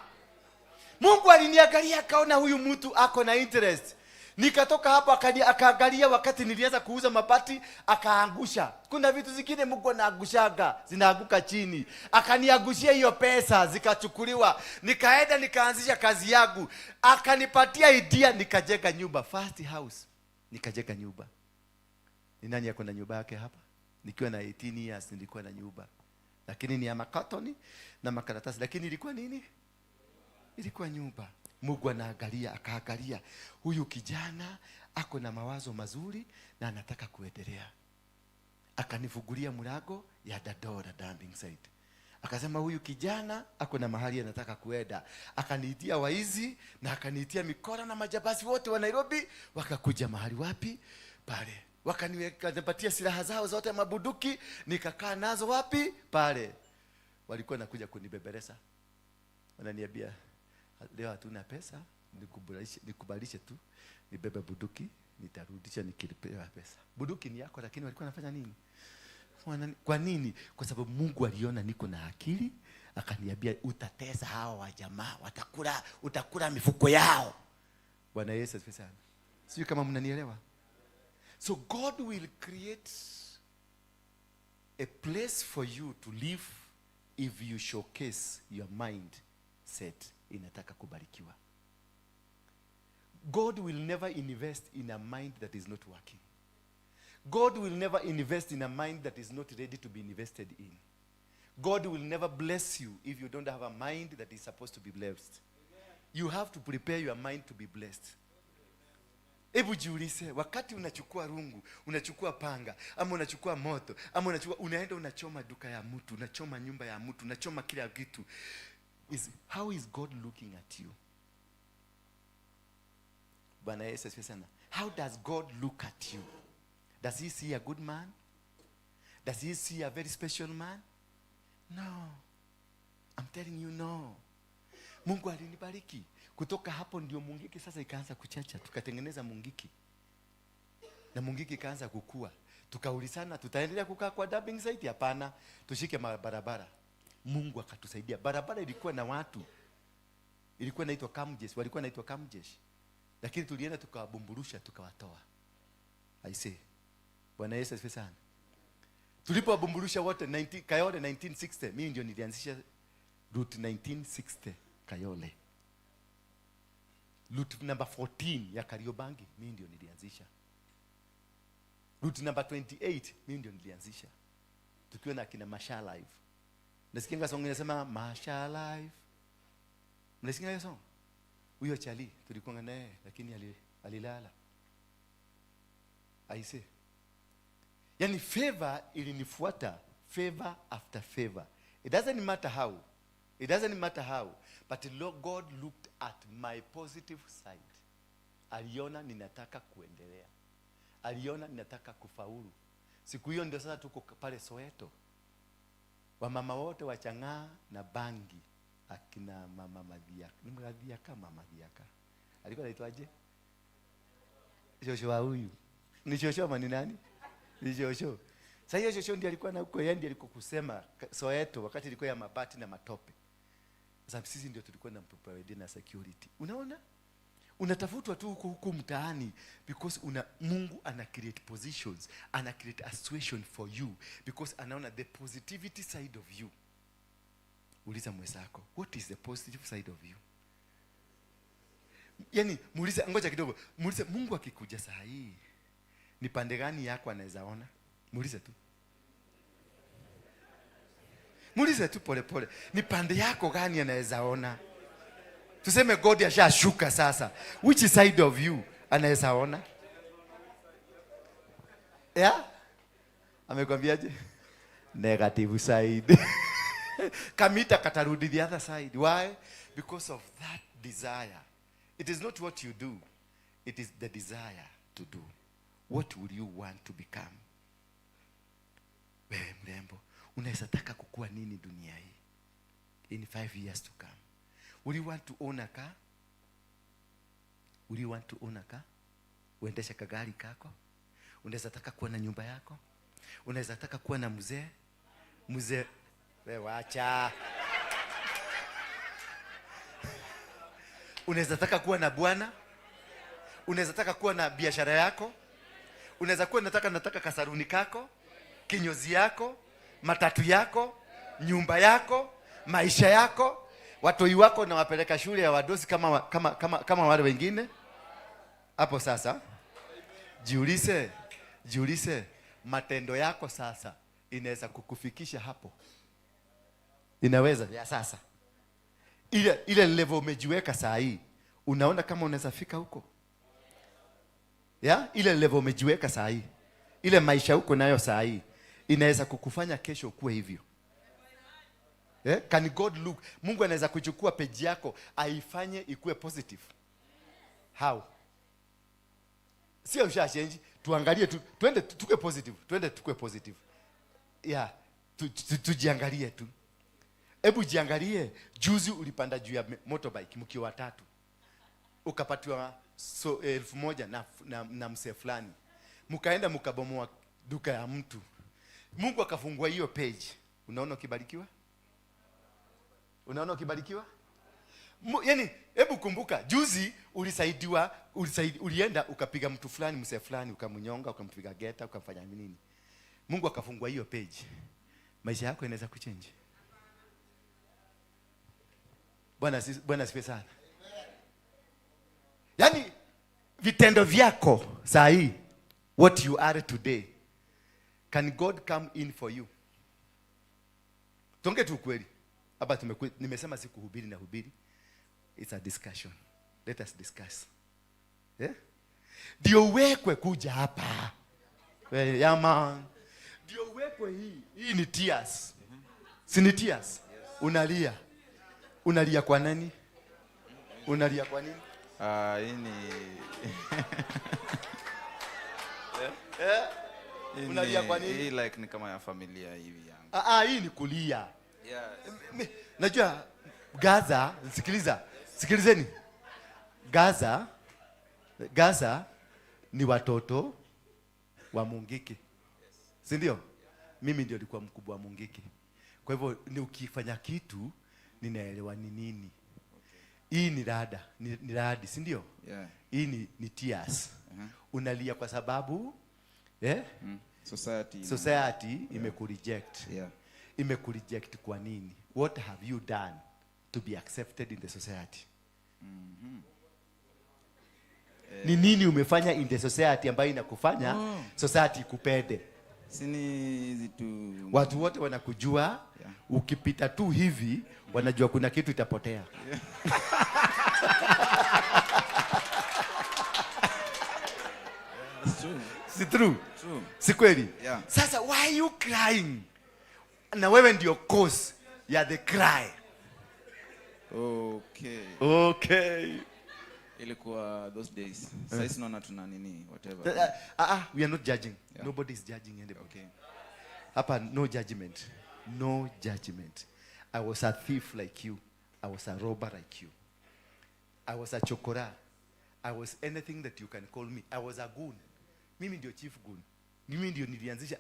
Mungu aliniangalia akaona huyu mtu ako na interest. Nikatoka hapo akaangalia wakati nilianza kuuza mabati akaangusha. Kuna vitu zingine Mungu anaangushaga, zinaanguka chini. Akaniangushia hiyo pesa zikachukuliwa. Nikaenda nikaanzisha kazi yangu. Akanipatia idea nikajenga nyumba, first house. Nikajenga nyumba. Ni nani yako na nyumba yake hapa? Nikiwa na 18 years nilikuwa na nyumba. Lakini ni ya makatoni na makaratasi, lakini ilikuwa nini? Ilikuwa nyumba. Mungu anaangalia, akaangalia huyu kijana ako na mawazo mazuri na anataka kuendelea. Akanifungulia mlango ya Dandora dumping site. Akasema huyu kijana ako na mahali anataka kuenda. Akaniitia waizi na akaniitia mikora na majambazi wote wa Nairobi, wakakuja mahali wapi? Pale. Wakanipatia silaha zao zote, mabunduki, nikakaa nazo wapi? Pale. Walikuwa nakuja kunibebeleza. Wananiambia leo hatuna pesa, nikubalishe tu nibebe bunduki, nitarudisha nikilipewa pesa. Bunduki ni yako, lakini walikuwa wanafanya nini? Kwa nini? Kwa sababu Mungu aliona niko na akili, akaniambia utatesa hawa wajamaa, utakula mifuko yao. Bwana Yesu asifiwe sana. Sijui kama mnanielewa. So God will create a place for you to live if you showcase your mind set inataka kubarikiwa. God will never invest in a mind that is not working. God will never invest in a mind that is not ready to be invested in. God will never bless you if you don't have a mind that is supposed to be blessed. You have to prepare your mind to be blessed. Hebu jiulize, wakati unachukua rungu, unachukua panga, ama unachukua moto, ama unaenda unachoma duka ya mtu, unachoma nyumba ya mtu, unachoma kila kitu. How is God looking at you? Bwana Yesu asifiwe sana. How does God look at you? Does he see a good man? Does he see a very special man? No. I'm telling you, no. Mungu alinibariki. Kutoka hapo ndio Mungiki sasa ikaanza kuchacha. Tukatengeneza Mungiki. Na Mungiki ikaanza kukua. Tukaulizana, tutaendelea kukaa kwa dumping site? Hapana. Tushike barabara. Mungu akatusaidia. Barabara ilikuwa na watu, ilikuwa inaitwa Kamjesh, walikuwa inaitwa Kamjesh, lakini tulienda tukawabumburusha, tukawatoa. I say, Bwana Yesu asifiwe sana. Tulipowabumburusha wote 19, Kayole 1960, mimi ndio nilianzisha route 1960 Kayole. Route number 14 ya Kariobangi, mimi ndio nilianzisha. Route number 28, mimi ndio nilianzisha. Tukiwa na kina Masha Live. Nasikia song inasema Masha Live. Mnasikia hiyo song? Huyo chali tulikuwa naye lakini alilala. I say. Yani favor ilinifuata, favor after favor. It doesn't matter how. It doesn't matter how. But God looked at my positive side. Aliona ninataka kuendelea. Aliona ninataka kufaulu. Siku hiyo ndio sasa tuko pale Soweto. Wamama wote wachang'aa na bangi. Akina mama Madhiaka. Ni Madhiaka, mama Madhiaka. Alikuwa anaitwaje? Shosho wa huyu. Ni shosho ama ni nani? Ni shosho. Sasa hiyo shosho ndiye alikuwa na huko, yeye ndiye alikuwa kusema Soweto wakati ilikuwa ya mabati na matope. Sasa sisi ndio tulikuwa na provide na security. Unaona? Unatafutwa tu huko huko mtaani because Mungu ana create positions, ana create a situation for you because anaona the positivity side of you. Uliza mwenzako, what is the positive side of you? Yani muulize, ngoja kidogo, muulize Mungu akikuja saa hii ni pande gani yako anaweza ona? Muulize tu. Muulize tu pole pole. Ni pande yako gani anaweza ona? Tuseme God ashashuka sasa. Which side of you anaweza ona? Yeah? Amekwambiaje? Negative side. Kamita katarudi the other side. Why? Because of that desire. It is not what you do. It is the desire to do. What will you want to become? Wewe mrembo, unaweza taka kukua nini dunia hii? In 5 years to come. Will you want to own a car? Will you want to own a car? Uendeshe kagari kako? Unaweza taka kuwa na nyumba yako? Unaweza taka kuwa na mzee? Mzee, wewe wacha. Unaweza taka kuwa na bwana? Unaweza taka kuwa na biashara yako? Unaweza kuwa nataka kasaruni kako, kinyozi yako, matatu yako, nyumba yako, maisha yako, watoi wako na wapeleka shule ya wadosi kama wale wengine. Hapo sasa jiulize matendo yako sasa inaweza kukufikisha hapo. Inaweza ya sasa. Ile level umejiweka saa hii, unaona kama unaweza fika huko? Ya? Ile level umejiweka saa hii, ile maisha huko nayo saa hii inaweza kukufanya kesho ukue hivyo. Yeah? Can God look? Mungu anaweza kuchukua page yako aifanye ikue positive. How? Sio ushachange, tuangalie tu, twende tukue positive, twende tukue positive. Yeah, tujiangalie tu. Hebu jiangalie, juzi ulipanda juu ya motorbike mkiwa watatu. Ukapatiwa so 1,000 na msee fulani. Mkaenda mkabomoa duka ya mtu. Mungu akafungua hiyo page. Unaona ukibarikiwa? Unaona ukibarikiwa? Yani hebu kumbuka juzi ulisaidiwa, ulienda ukapiga mtu fulani, msee fulani, ukamnyonga, ukampiga geta, ukamfanya nini. Mungu akafungua hiyo page. Maisha yako yanaweza kuchange. Bwana asifiwe sana. Yani vitendo vyako saa hii, what you are today, can God come in for you? Tuongee tu ukweli. Hapa nimesema sikuhubiri na hubiri. It's a discussion. Let us discuss. Yeah? Ndio uwekwe kuja hapa. Yeah man. Ndio uwekwe hii. Hii ni tears. Si ni tears? Unalia. Unalia kwa nani? Unalia kwa nini? Hii ni Unalia kwa nini? Hii like ni kama ya familia hivi yangu. Hii ni kulia. Yeah. Najua Gaza, sikiliza. Sikilizeni. Gaza ni watoto wa Mungiki. Si ndio? Mimi ndio nilikuwa mkubwa wa Mungiki. Kwa hivyo ni ukifanya kitu ninaelewa ni nini. Hii ni rada, ni radi, si ndio? Yeah. Hii ni tears. Unalia kwa sababu Society ina- society imekureject. Yeah. Imekureject kwa nini? What have you done to be accepted in the society? Ni nini umefanya in the society ambayo inakufanya society ikupende? Si ni hizi tu Watu wote wanakujua. Yeah. Ukipita tu hivi wanajua kuna kitu itapotea. It's true. Si true? True. Si kweli? Yeah. Sasa why are you crying? Na wewe ndio cause ya the cry. Okay. Okay. Ilikuwa those days. Sasa hizi naona tuna nini whatever. We are not judging. Yeah. Nobody is judging anybody. Okay. Hapa no judgment. No judgment. I was a thief like you. I was a robber like you. I was a chokora. I was anything that you can call me. I was a goon. Mimi ndio chief goon. Mimi ndio nilianzisha.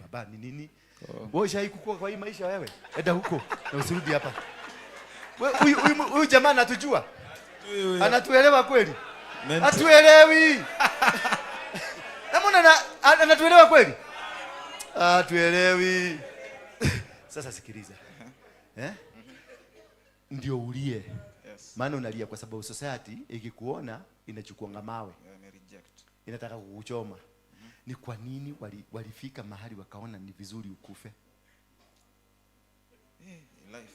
Baba ni nini? Oh. Wewe ushai kukua kwa hii maisha wewe? Enda huko na usirudi hapa. Wewe huyu jamaa anatujua? Anatuelewa kweli? Mental. Hatuelewi. Namona anatuelewa kweli? Hatuelewi. Sasa sikiliza. Ndio ulie. Yes. Maana unalia kwa sababu society ikikuona inachukuanga mawe. Yeah, ime reject. Inataka kukuchoma. Ni kwa nini walifika mahali wakaona ni vizuri ukufe? Life.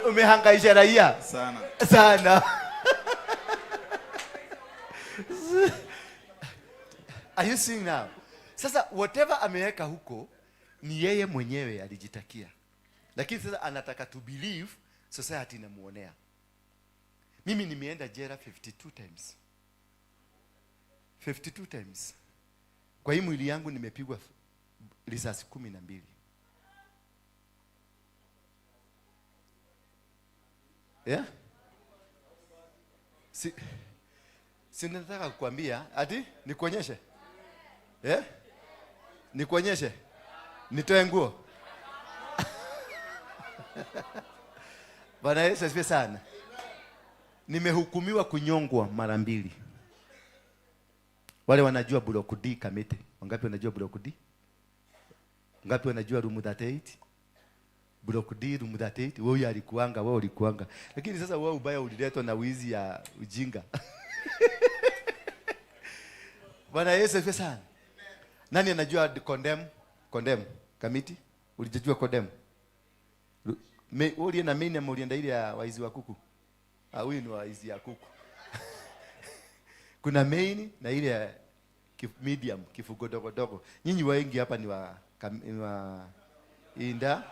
Umehangaisha raia sana. Sana. Are you seeing now? Sasa whatever ameweka huko ni yeye mwenyewe alijitakia. Lakini sasa anataka to believe society inamuonea. Mimi nimeenda jela 52 times. 52 times. Kwa hii mwili yangu nimepigwa risasi 12. Yeah? Si nataka kukuambia ati nikuonyeshe? Yeah? Nikuonyeshe? Nitoe nguo? Bwana Yesu asifiwe sana. Nimehukumiwa kunyongwa mara 2. Wale wanajua Block D Kamete. Wangapi wanajua Block D? Wangapi wanajua room 38? Block D room 38. Wewe huyu alikuanga, wewe ulikuanga. Lakini sasa wewe ubaya uliletwa na wizi ya ujinga. Bwana Yesu asifiwe sana. Nani anajua condemn? Condemn. Kamiti? Ulijua condemn? Ulienda na main ama ulienda ile ya waizi wa kuku? Huyu ni waizi ya kuku. Kuna main na ile ya medium, kifugo dogo dogo. Nyinyi wengi hapa ni wa inda.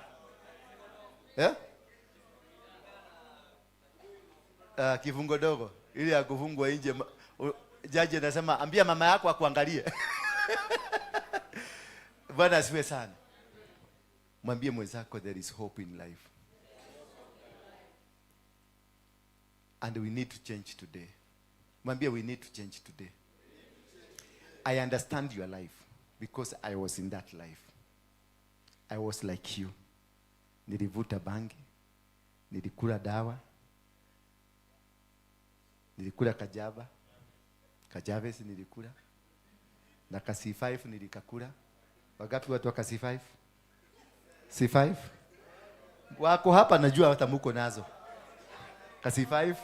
Kifungo dogo ile ya kufungwa nje. Jaji anasema ambia mama yako akuangalie. Bwana asifiwe sana. Mwambie mwenzako there is hope in life. And we need to change today. Mwambie we need to change today. I understand your life because I was in that life. I was like you. Nilivuta bangi, nilikula dawa, nilikula kajaba, kajavesi nilikula, na ka C5 nilikakula. Wangapi watu wa ka C5? C5? Wako hapa najua hata muko nazo. Ka C5?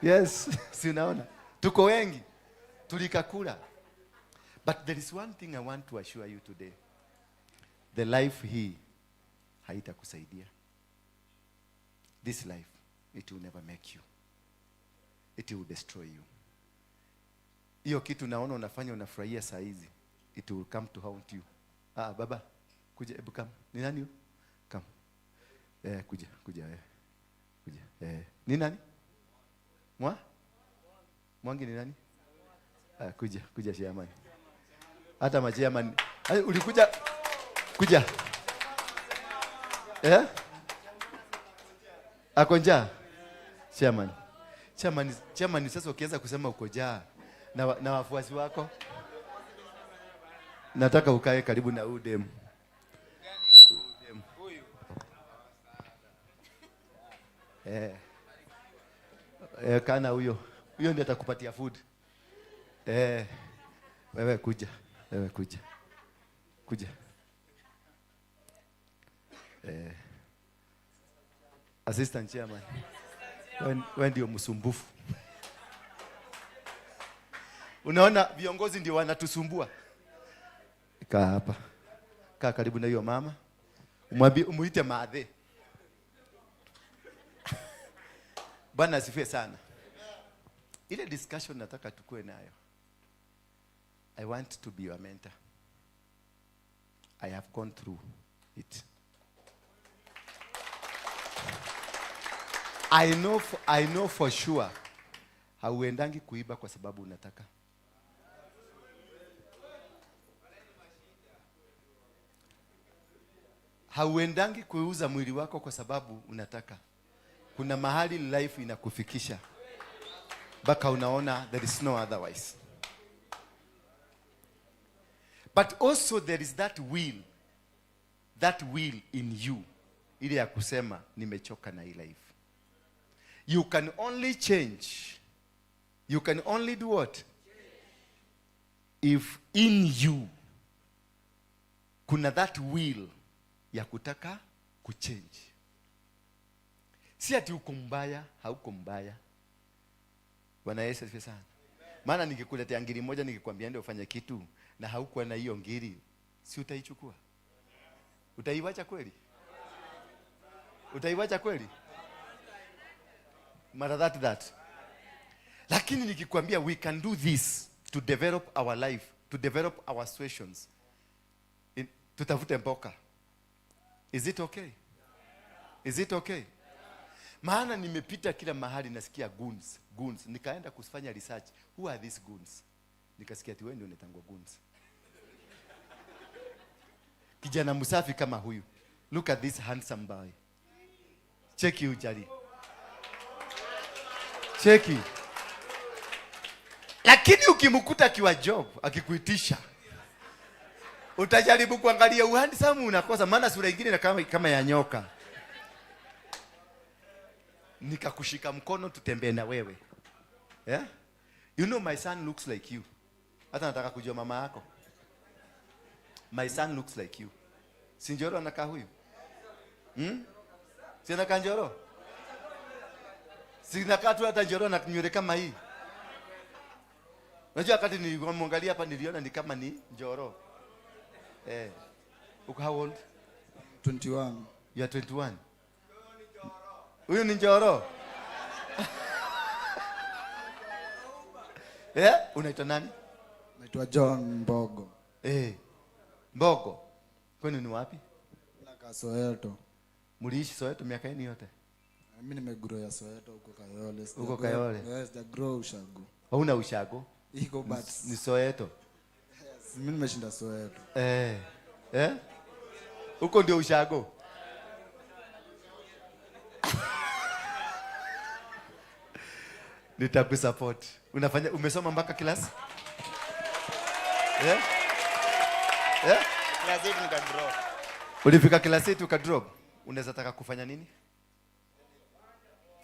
Yes, si unaona? Tuko wengi. Tulikakula. But there is one thing I want to assure you today. The life hii haitakusaidia. This life, it will never make you. It will destroy you. Hiyo kitu naona unafanya unafurahia saa hizi, it will come to haunt you. Baba, kuja, hebu come. Ni nani huyu? Come. Kuja, kuja wewe. Kuja. Ni nani? Mwa? Mwangi ni nani? Kuja, kuja chairman. Hata ma chairman. Ay, ulikuja kuja. Ako njaa? Chairman. Chairman, chairman sasa ukianza kusema uko njaa na wafuasi wako. Nataka ukae karibu na huyu demu. Kana huyo. Huyo ndiye atakupatia food. Wewe kuja. Wewe kuja. Kuja. Assistant chairman. Wewe ndio msumbufu. Unaona viongozi ndio wanatusumbua. Kaa hapa. Kaa karibu na hiyo mama. Umwambie, umuite madhe. Bwana asifiwe sana. Ile discussion nataka tukue nayo. I want to be your mentor. I have gone through it. I know for sure hauendangi kuiba kwa sababu unataka. Hauendangi kuuza mwili wako kwa sababu unataka. Kuna mahali life inakufikisha mpaka unaona there is no otherwise. But also there is that will in you, ile ya kusema nimechoka na hii life. You can only change. You can only do what? If in you kuna that will ya kutaka kuchange. Si ati uko mbaya, hauko mbaya. Bwana Yesu asifiwe sana. Maana nikikuletea ngiri moja nikikwambia ndio ufanye kitu na haukuwa na hiyo ngiri, si utaichukua? Utaiwacha kweli? Utaiwacha kweli? Mara that. Lakini nikikwambia we can do this to develop our life, to develop our situations. Tutafute mboka. Is it okay? Is it okay? Maana nimepita kila mahali nasikia goons, goons. Nikaenda kufanya research. Who are these goons? Nikasikia ati wewe ndio unatangwa goons. Kijana msafi kama huyu. Look at this handsome boy. Cheki ujali. Cheki. Lakini ukimkuta akiwa job, akikuitisha, utajaribu kuangalia uhandsome unakosa, maana sura nyingine na kama ya nyoka. Nikakushika mkono tutembee na wewe. Yeah? You know my son looks like you. Hata nataka kujua mama yako. My son looks like you. Si Njoro anakaa huyu? Si anakaa Njoro? Si nakaa tu hata Njoro na nywele kama hii. Unajua wakati nilimwangalia hapa niliona ni kama ni Njoro. Uko how old? 21. You are 21. Huyu ni Njoro. Unaitwa nani? Naitwa John Mbogo. Mbogo. Kwenu ni wapi? Nakaa Soweto. Mliishi Soweto miaka yenu yote? Mimi nimegrow ya Soweto huko Kayole. Huko Kayole. Sija grow ushago. Hauna ushago? Iko but ni Soweto. Yes, mimi nimeshinda Soweto. Huko ndio ushago. Nitakusupport. Unafanya, umesoma mpaka class? Yeah? Yeah? Class 8 nika drop. Ulifika class 8 uka drop? Unaweza taka kufanya nini?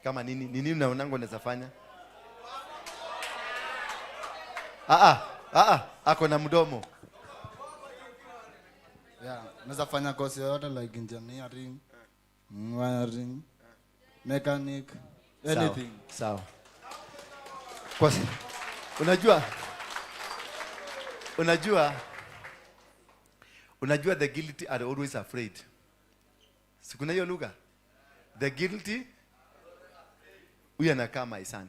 Kama nini? Ni nini unaonanga unaweza fanya? Ako na mdomo. Yeah, naweza fanya course yoyote like engineering, wiring, mechanic, anything. Sawa. Kwa unajua the guilty are always afraid. Si kuna hiyo lugha? The guilty, huyu anakaa my son.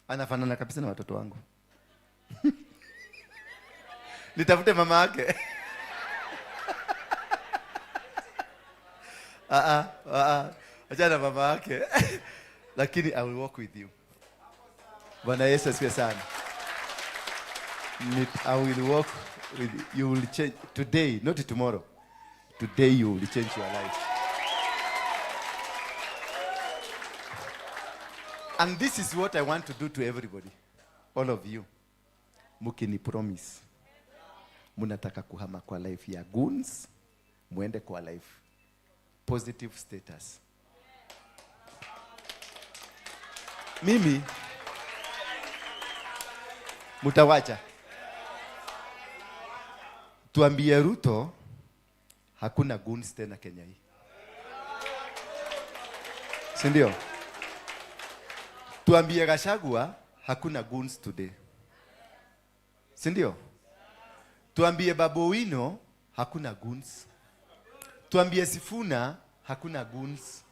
Anafanana kabisa na watoto wangu. Nitafute mama yake. Acha na mama yake. Lakini I will walk with you. Bwana Yesu asifiwe sana. I will walk with you. You will change today, not tomorrow. Today you will change your life. And this is what I want to do to everybody, all of you. Mkini promise mnataka kuhama kwa life ya goons, muende kwa life positive status. Mimi mtawacha tuambie Ruto hakuna goons tena Kenya hii, si ndio? Tuambie Gachagua hakuna goons today, si ndio? Tuambie Babu Owino hakuna goons. Tuambie Sifuna hakuna goons.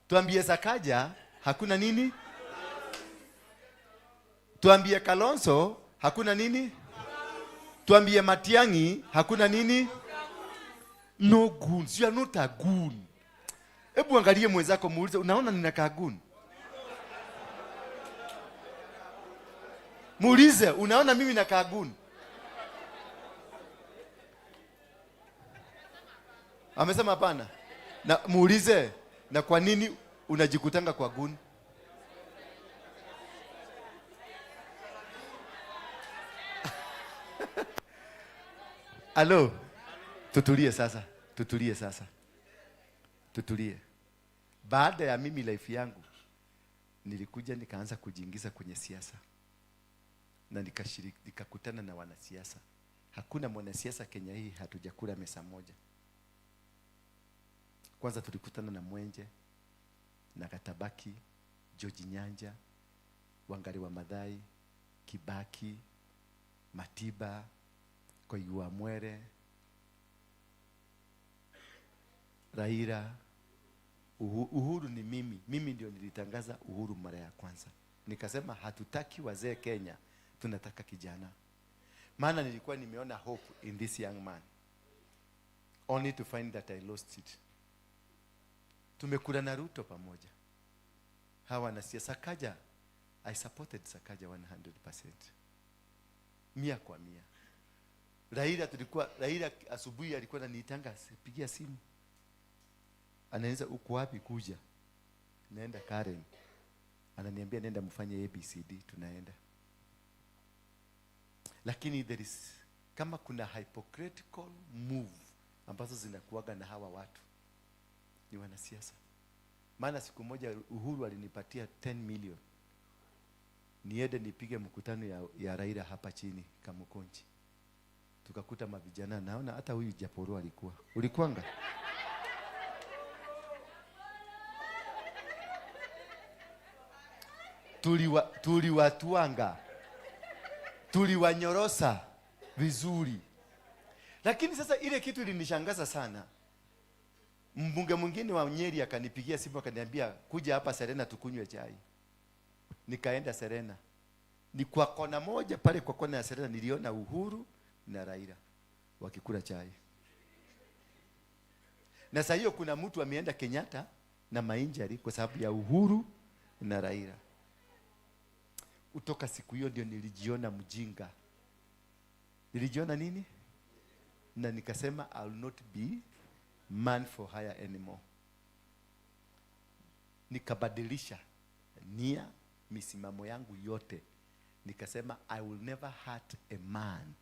Tuambie Sakaja hakuna nini? Tuambie Kalonzo hakuna nini? Tuambie Matiang'i hakuna nini? No goons. You are not a goon. Hebu angalie mwenzako muulize, unaona ninakaa goon? Muulize, unaona mimi nakaa goon? Amesema hapana. Na muulize, na kwa nini unajikutanga kwa goon? Alo, tutulie sasa, tutulie sasa, tutulie. Baada ya mimi life yangu, nilikuja nikaanza kujiingiza kwenye siasa na nikakutana na wanasiasa. Hakuna mwanasiasa Kenya hii hatujakula mesa moja. Kwanza tulikutana na Mwenje na Katabaki, George Nyanja, Wangari wa Maathai, Kibaki, Matiba, Koigi wa Mwere, Raila, Uhuru ni mimi. Mimi ndio nilitangaza Uhuru mara ya kwanza. Nikasema hatutaki wazee Kenya, tunataka kijana. Maana nilikuwa nimeona hope in this young man. Only to find that I lost it. Tumekula na Ruto pamoja. Hawa na siasa. Sakaja, I supported Sakaja 100%. 100%. Raila tulikuwa, Raila asubuhi alikuwa ananiitanga, pigia simu. Ananiuliza uko wapi kuja? Naenda Karen. Ananiambia nenda mfanye ABCD, tunaenda. Lakini there is, kama kuna hypocritical move ambazo zinakuwaga na hawa watu ni wanasiasa. Maana siku moja Uhuru alinipatia 10 million niende nipige mkutano ya Raila hapa chini Kamukunji. Tukakuta mavijana, naona hata huyu Japoro alikuwa. Ulikuanga? Tuliwatuanga. Tuliwanyorosa vizuri. Lakini sasa ile kitu ilinishangaza sana. Mbunge mwingine wa Nyeri akanipigia simu akaniambia kuja hapa Serena tukunywe chai. Nikaenda Serena. Ni kwa kona moja pale, kwa kona ya Serena niliona Uhuru na Raila wakikula chai. Na sasa hiyo kuna mtu ameenda Kenyatta na mainjari kwa sababu ya Uhuru na Raila. Kutoka siku hiyo ndio nilijiona mjinga. Nilijiona nini? Na nikasema I will not be man for hire anymore. Nikabadilisha nia, misimamo yangu yote. Nikasema I will never hurt a man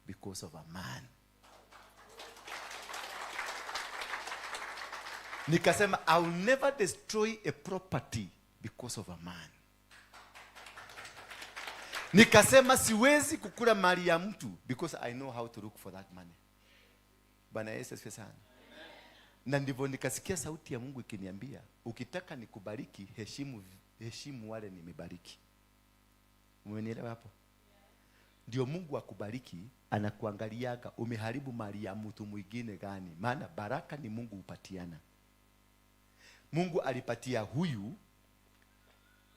because of a man. Nikasema I will never destroy a property because of a man. Nikasema siwezi kukula mali ya mtu because I know how to look for that money. Bwana Yesu asifiwe sana. Na ndivyo nikasikia sauti ya Mungu ikiniambia, ukitaka nikubariki, heshimu wale nimebariki. Umenielewa hapo? Ndio Mungu akubariki, anakuangaliaga umeharibu mali ya mtu mwingine gani. Maana baraka ni Mungu upatiana. Mungu alipatia huyu,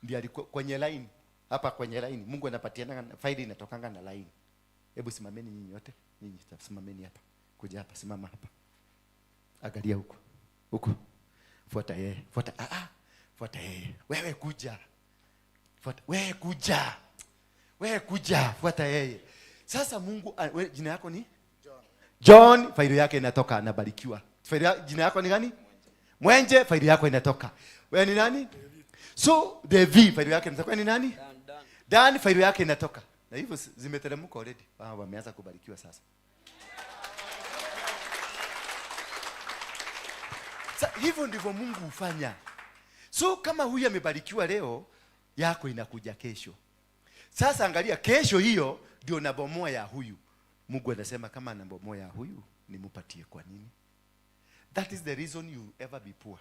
ndiye alikuwa kwenye line. Hapa kwenye line Mungu anapatiana faili inatokanga na line. Hebu simameni nyinyi wote, nyinyi simameni hapa. Kuja hapa, simama hapa. Angalia huko. Huko. Fuata yeye. Fuata fuata yeye. Wewe kuja. Fuata wewe kuja. Wewe kuja, fuata yeye. Sasa Mungu, wewe jina yako ni John. John, faili yake inatoka, anabarikiwa. Faili jina yako ni gani? Mwenje, faili yako inatoka. Wewe ni nani? So Devi, faili yake inatoka. Wewe ni nani? Dan, faili yake inatoka. Na Na hivyo zimeteremka already. Wameanza kubarikiwa sasa. Hivyo ndivyo Mungu hufanya. So kama huyu amebarikiwa leo, yako inakuja kesho. Sasa angalia kesho hiyo ndio nabomoa ya huyu. Mungu anasema kama anabomoa ya huyu, nimupatie kwa nini? That is the reason you ever be poor.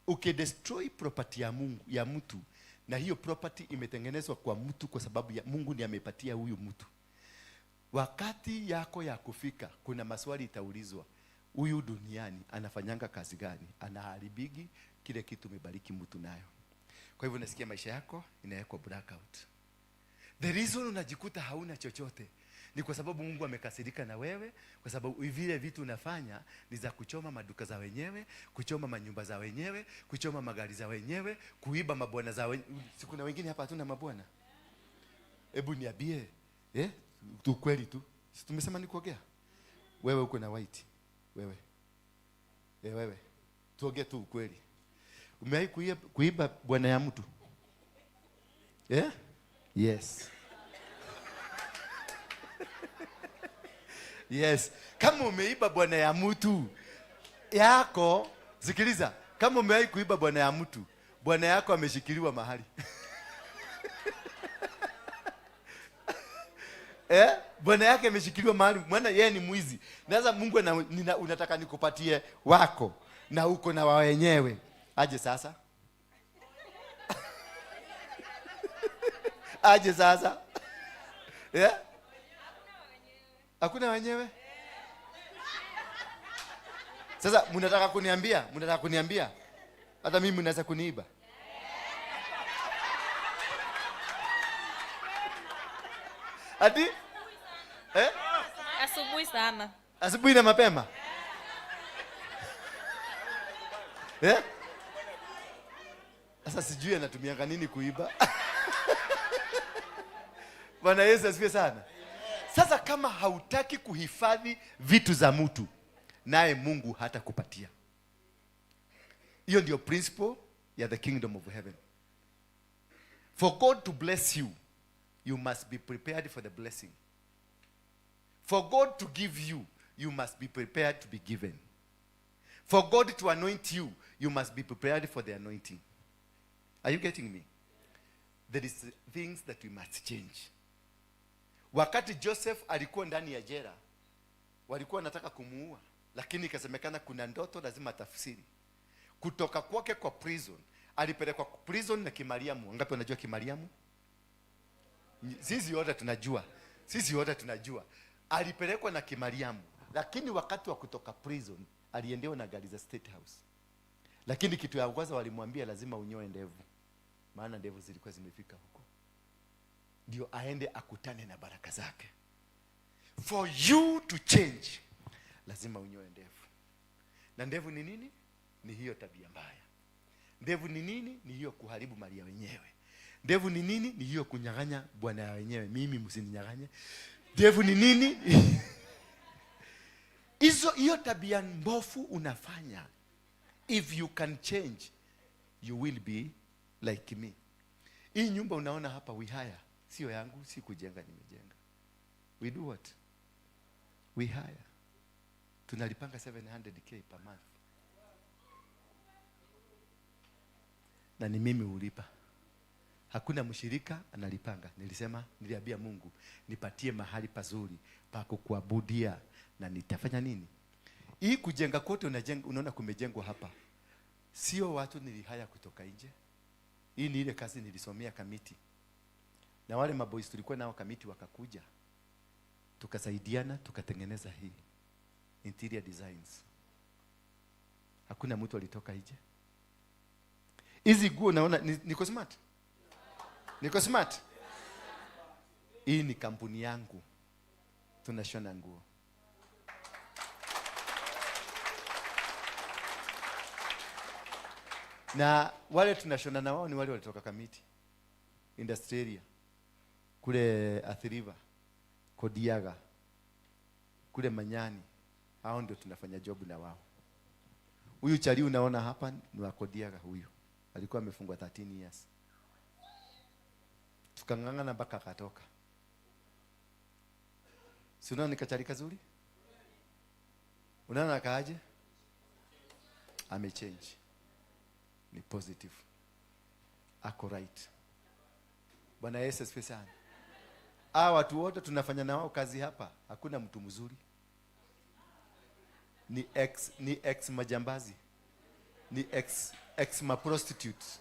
Ukidestroy property ya Mungu, ya mtu, na hiyo property imetengenezwa kwa mtu kwa sababu ya Mungu ndiye amepatia huyu mtu. Wakati yako ya kufika, kuna maswali itaulizwa. Huyu duniani anafanyanga kazi gani? Anaharibigi kile kitu umebariki mtu nayo. Kwa hivyo unasikia maisha yako inawekwa blackout. The reason unajikuta hauna chochote ni kwa sababu Mungu amekasirika na wewe, kwa sababu vile vitu unafanya ni za kuchoma maduka za wenyewe, kuchoma manyumba za wenyewe, kuchoma magari za wenyewe, kuiba mabwana za wenyewe. Si kuna wengine hapa hatuna mabwana? Hebu niambie, tu kweli tu. Si tumesema ni kuongea? Wewe uko na white. Wewe. Wewe. Tuongee tu ukweli. Umewahi kuiba bwana ya mtu? Yes. Yes. Kama umeiba bwana ya mtu yako, sikiliza, kama umewahi kuiba bwana ya mtu, bwana yako ameshikiliwa mahali. Bwana yake ameshikiliwa mahali, maana yeye ni mwizi. Na sasa Mungu unataka nikupatie wako na uko na wao wenyewe. Aje sasa? Aje sasa? Hakuna wenyewe? Sasa mnataka kuniambia? Hata mimi mnaweza kuniiba? Ati? Asubuhi sana. Asubuhi na mapema? Sasa sijui anatumianga nini kuiba. Bwana Yesu asifiwe sana. Sasa kama hautaki kuhifadhi vitu za mtu, naye Mungu hatakupatia. Hiyo ndio principle ya the kingdom of heaven. For God to bless you, you must be prepared for the blessing. For God to give you, you must be prepared to be given. For God to anoint you, you must be prepared for the anointing. Are you getting me? There is things that we must change. Wakati Joseph alikuwa ndani ya jela, walikuwa wanataka kumuua, lakini ikasemekana kuna ndoto lazima tafsiri. Kutoka kwake kwa prison, alipelekwa prison na Kimariamu. Ngapi wanajua Kimariamu? Sisi wote tunajua. Sisi wote tunajua. Alipelekwa na Kimariamu, lakini wakati wa kutoka prison aliendewa na gari za State House. Lakini kitu ya kwanza walimwambia lazima unyoe ndevu, maana ndevu zilikuwa zimefika huko. Ndio aende akutane na baraka zake. For you to change, lazima unyoe ndevu. Na ndevu ni nini? Ni hiyo tabia mbaya. Ndevu ni nini? Ni hiyo kuharibu mali ya wenyewe. Ndevu ni nini? Ni hiyo kunyang'anya bwana ya wenyewe. Mimi msininyang'anye. Ndevu ni nini? Hizo hiyo tabia mbovu unafanya. If you can change, you will be like me. Hii nyumba unaona hapa we hire, sio yangu, si kujenga, nimejenga. We do what? We hire. Tunalipanga 700k per month. Na ni mimi ulipa. Hakuna mshirika analipanga. Nilisema, niliambia Mungu, nipatie mahali pazuri pa kukuabudia na nitafanya nini? Hii kujenga kote unajenga, unaona kumejengwa hapa. Sio watu nilihaya kutoka nje. Hii ni ile kazi nilisomea kamiti. Na wale maboys tulikuwa nao kamiti wakakuja. Tukasaidiana, tukatengeneza hii interior designs. Hakuna mtu alitoka nje. Hizi nguo naona niko smart. Niko smart. Hii ni kampuni yangu. Tunashona nguo. Na wale tunashona na wao ni wale walitoka Kamiti Industrial, kule Athi River, Kodiaga, kule Manyani. Hao ndio tunafanya job na wao. Huyu chali unaona hapa ni wa Kodiaga huyu. Alikuwa amefungwa 13 years. Tukang'ang'ana mpaka akatoka. Si unaona ni kachari kazuri? Unaona kaaje? Amechange. Ni positive. Ako right. Bwana Yesu asifiwe sana. Hawa watu wote tunafanya na wao kazi hapa, hakuna mtu mzuri. Ni ex majambazi. Ni ex ma prostitutes.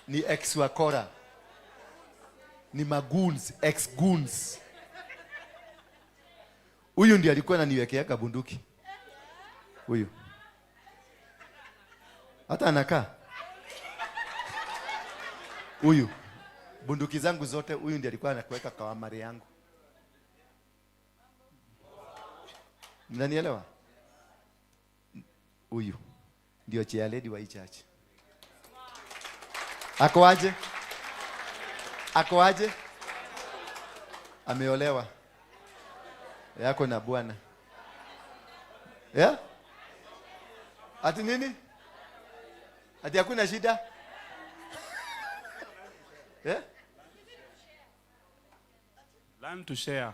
Ni ex wakora. Ni magoons, ex goons. Huyu ndiye alikuwa ananiwekeaga bunduki. Huyu. Hata anakaa. Huyu. Bunduki zangu zote huyu ndiye alikuwa anakuweka kwa amari yangu. Mnanielewa? Huyu ndio chair lady wa hii church. Ako aje? Ako aje? Ameolewa. Yako na bwana. Yeah? Ati nini? Ati hakuna shida? Yeah? Learn to share.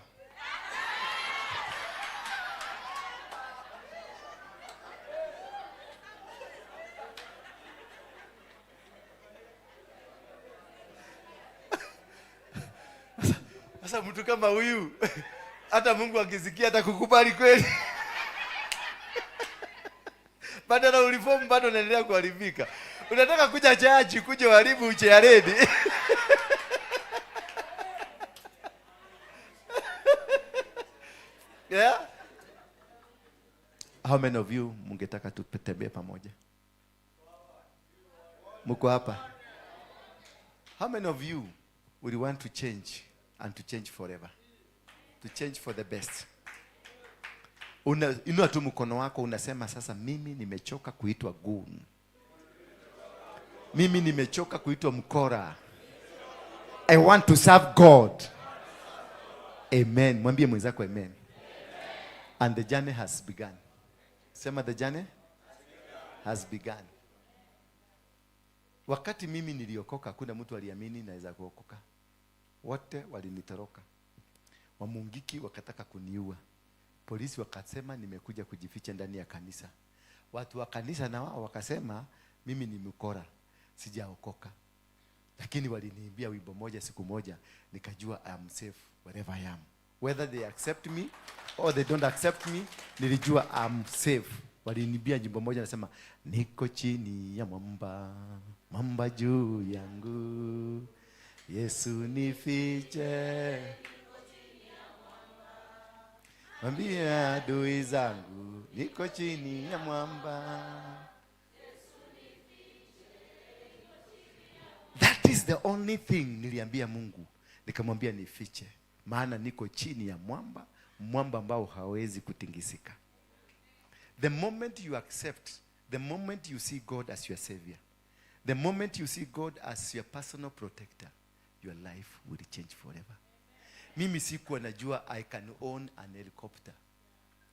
Sasa mtu kama huyu hata Mungu akisikia atakukubali kweli? Badala ureform bado unaendelea kuharibika. Unataka kuja church kuja uharibu chair lady. Yeah? How many of you mungetaka tutembee pamoja? Mko hapa? How many of you would want to change and to change forever? To change for the best. Inua tu mkono wako unasema, sasa mimi nimechoka kuitwa goon. Mimi nimechoka kuitwa mkora. I want to serve God. Amen. Mwambie mwenzako amen. And the journey has begun. Sema, the journey has begun. Wakati mimi niliokoka, hakuna mtu aliamini naweza kuokoka. Wote walinitoroka. Wamungiki wakataka kuniua. Polisi wakasema nimekuja kujificha ndani ya kanisa. Watu wa kanisa na wao wakasema mimi ni mkora, sijaokoka. Lakini waliniimbia wimbo moja siku moja, nikajua I am safe wherever I am. Whether they accept me or they don't accept me, nilijua I am safe. Waliniimbia nyimbo moja nasema, niko chini ya mwamba, mwamba juu yangu, Yesu nifiche. Mwambie adui zangu, niko chini ya mwamba. That is the only thing niliambia Mungu. Nikamwambia nifiche, maana niko chini ya mwamba, mwamba ambao hawezi kutingisika. The moment you accept, the moment you see God as your savior, the moment you see God as your personal protector, your life will change forever. Mimi sikuwa najua I can own an helicopter.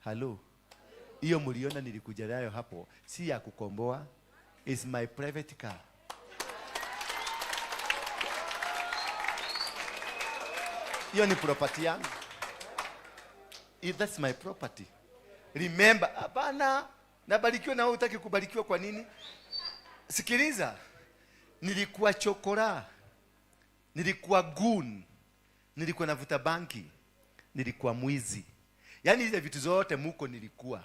Hello. Hiyo mliona nilikuja nayo hapo, si ya kukomboa, is my private car. Hiyo ni property yangu. If that's my property. Remember, hapana, nabarikiwa na wewe hutaki kubarikiwa kwa nini? Sikiliza. Nilikuwa chokora. Nilikuwa goon. Nilikuwa navuta bangi. Nilikuwa mwizi. Yaani ile vitu zote muko nilikuwa.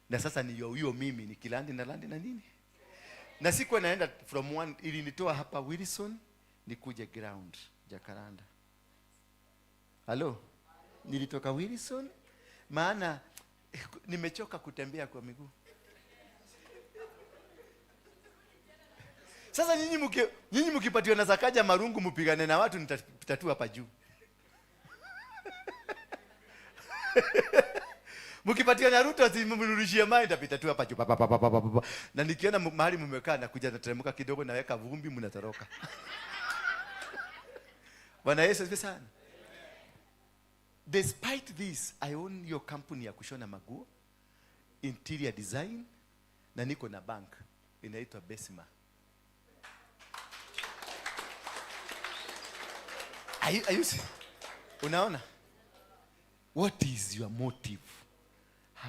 Na sasa ni huyo mimi nikiland na land na nini? Na sikuwa naenda from one, ilinitoa hapa Wilson nikuje ground Jacaranda. Halo? Nilitoka Wilson maana nimechoka kutembea kwa miguu. Sasa nyinyi mkipatiwa na Sakaja marungu mpigane na watu, nitapita tu hapa juu. Mkipatiwa na Ruto asimrudishie mali, nitapita tu hapa juu pa, pa, pa, pa, pa, pa, pa. Na nikiona mahali mmekaa nakuja nateremka kidogo, naweka vumbi, mnatoroka. Bwana Yesu asifiwe sana. Despite this, I own your company ya kushona maguo, interior design, na niko na bank inaitwa Besima. Are you see? Unaona? What is your motive?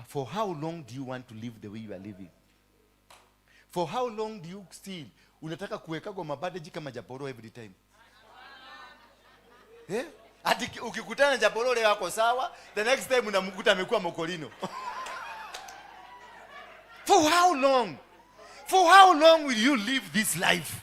For how long do you want to live the way you are living? For how long do you steal? Unataka kuwekagwa mabandaji kama Japoro every time? Eh? Ati ukikutana na Japoro leo ako sawa, the next time unamkuta amekuwa mokolino. For how long? For how long will you live this life?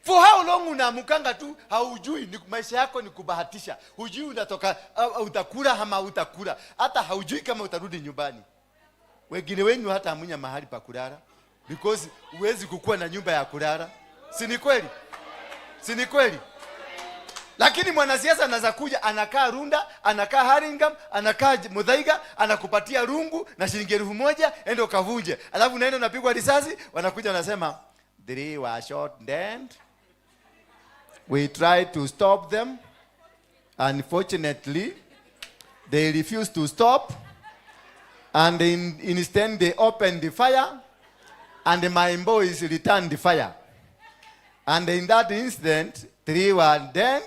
For how long unaamkanga tu haujui ni maisha yako ni kubahatisha. Hujui unatoka utakula ama utakula. Hata haujui kama utarudi nyumbani. Wengine wenyu hata hamunya mahali pa kulala because huwezi kukua na nyumba ya kulala. Si ni kweli? Si ni kweli? Lakini mwanasiasa anaweza kuja anakaa Runda, anakaa Haringam, anakaa Muthaiga, anakupatia rungu na shilingi 1000, enda ukavunje. Alafu unaenda unapigwa risasi, wanakuja wanasema 3 were shot dead. We tried to stop them. Unfortunately, they refused to stop. And instead they opened the fire, and my boys returned the fire. And in that incident, 3 were dead,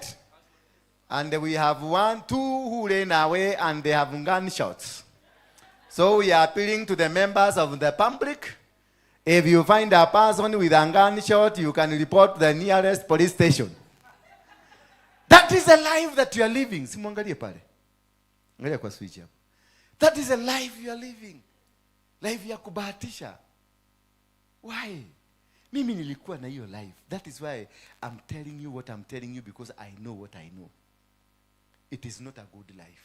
and we have 1, 2 who ran away, and they have gunshots. So we are appealing to the members of the public. If you find a person with a gunshot, you can report the nearest police station. That is the life that you are living. Simwangalie pale. Angalia kwa switch hapo. That is the life you are living. Life ya kubahatisha. Why? Mimi nilikuwa na hiyo life. That is why I'm telling you what I'm telling you, because I know what I know. It is not a good life.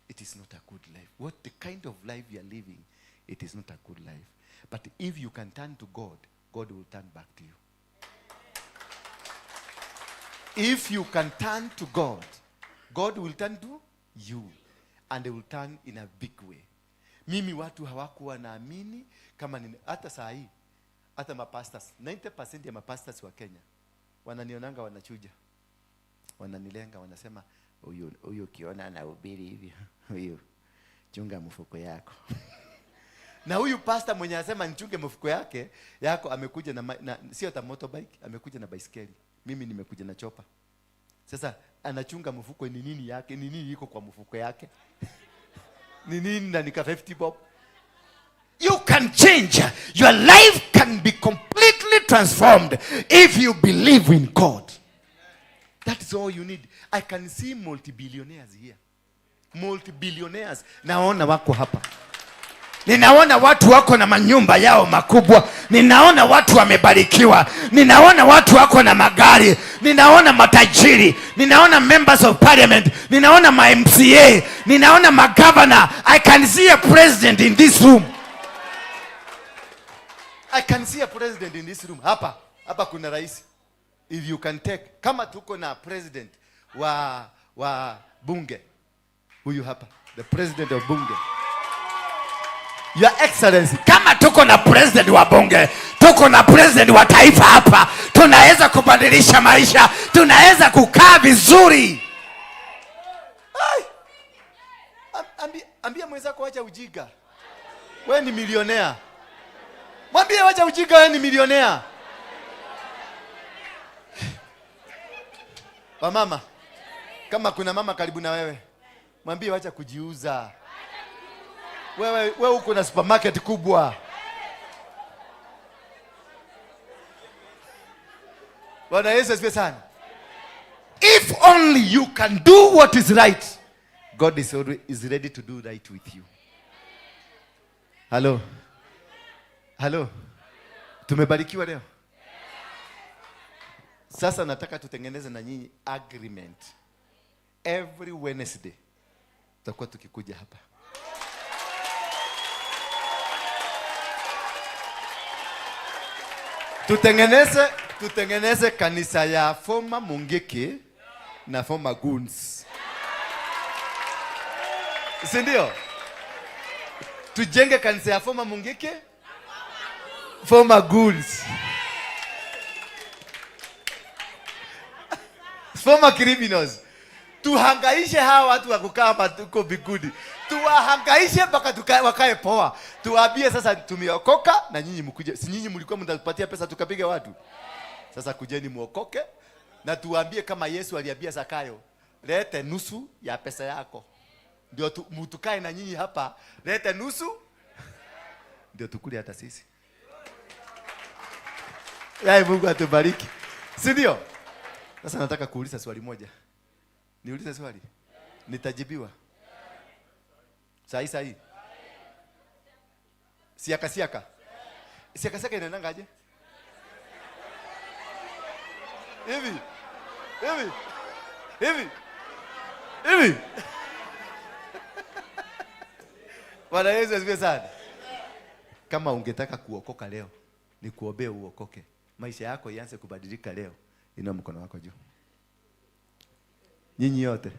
It is not a good life. What the kind of life you are living, it is not a good life. But if you can turn to God, God will turn back to you. If you can turn to God, God will turn to you. And they will turn in a big way. Mimi watu hawakuwa naamini kama nini, hata saa hii, hata mapastors, 90% ya mapastors wa Kenya wananionanga wanachuja. Wananilenga, wanasema huyu ukiona anahubiri hivi, huyu chunga mfuko yako. Na huyu pastor mwenye anasema nichunge mfuko yako amekuja na sio hata motorbike, amekuja na baiskeli. Mimi nimekuja na chopa. Sasa anachunga mfuko ni nini yake? Ni nini iko kwa mfuko yake? Ni nini na nika 50 bob? You can change. Your life can be completely transformed if you believe in God. That is all you need. I can see multi-billionaires here. Multi-billionaires. Naona wako hapa. Ninaona watu wako na manyumba yao makubwa. Ninaona watu wamebarikiwa. Ninaona watu wako na magari. Ninaona matajiri. Ninaona members of parliament. Ninaona ma MCA. Ninaona ma governor. I can see a president in this room. I can see a president in this room. Hapa, hapa kuna rais. If you can take, kama tuko na president wa bunge. Huyu hapa, the president of bunge. Your Excellency, kama tuko na president wa bunge, tuko na president wa taifa hapa, tunaweza kubadilisha maisha, tunaweza kukaa vizuri. Ai! Ambia mwenzako acha ujinga. Wewe ni milionea. Mwambie acha ujinga, wewe ni milionea. Wamama, kama kuna mama karibu na wewe, mwambie acha kujiuza. Wewe uko na supermarket kubwa. Bwana Yesu asifiwe sana. If only you can do what is right, God is always is ready to do right with you. Hello. Hello. Tumebarikiwa leo. Sasa nataka tutengeneze na nyinyi agreement. Every Wednesday tutakuwa tukikuja hapa. Tutengeneze kanisa ya former Mungiki na former Goons. Si ndio? Tujenge kanisa ya former Mungiki, former Goons. Former criminals. Tuhangaishe hawa watu wa kukaa matuko bigudi. Tuwahangaishe mpaka wakae poa. Tuwaambie sasa tumeokoka na nyinyi mkuje. Si nyinyi mlikuwa mnatupatia pesa tukapiga watu? Sasa kujeni muokoke na tuwaambie kama Yesu aliambia Zakayo, Lete nusu ya pesa yako ndio mtukae na nyinyi hapa. Lete nusu ndio tukule hata sisi. Yai, Mungu atubariki, si ndio? Sasa nataka kuuliza swali moja. Niulize swali, nitajibiwa sahi sahi? Siaka siaka siaka siaka inaendangaje? Hivi hivi hivi hivi. Bwana Yesu asifiwe sana. Kama ungetaka kuokoka leo, nikuombee uokoke, maisha yako ianze kubadilika leo, inua mkono wako juu. Nyinyi yote.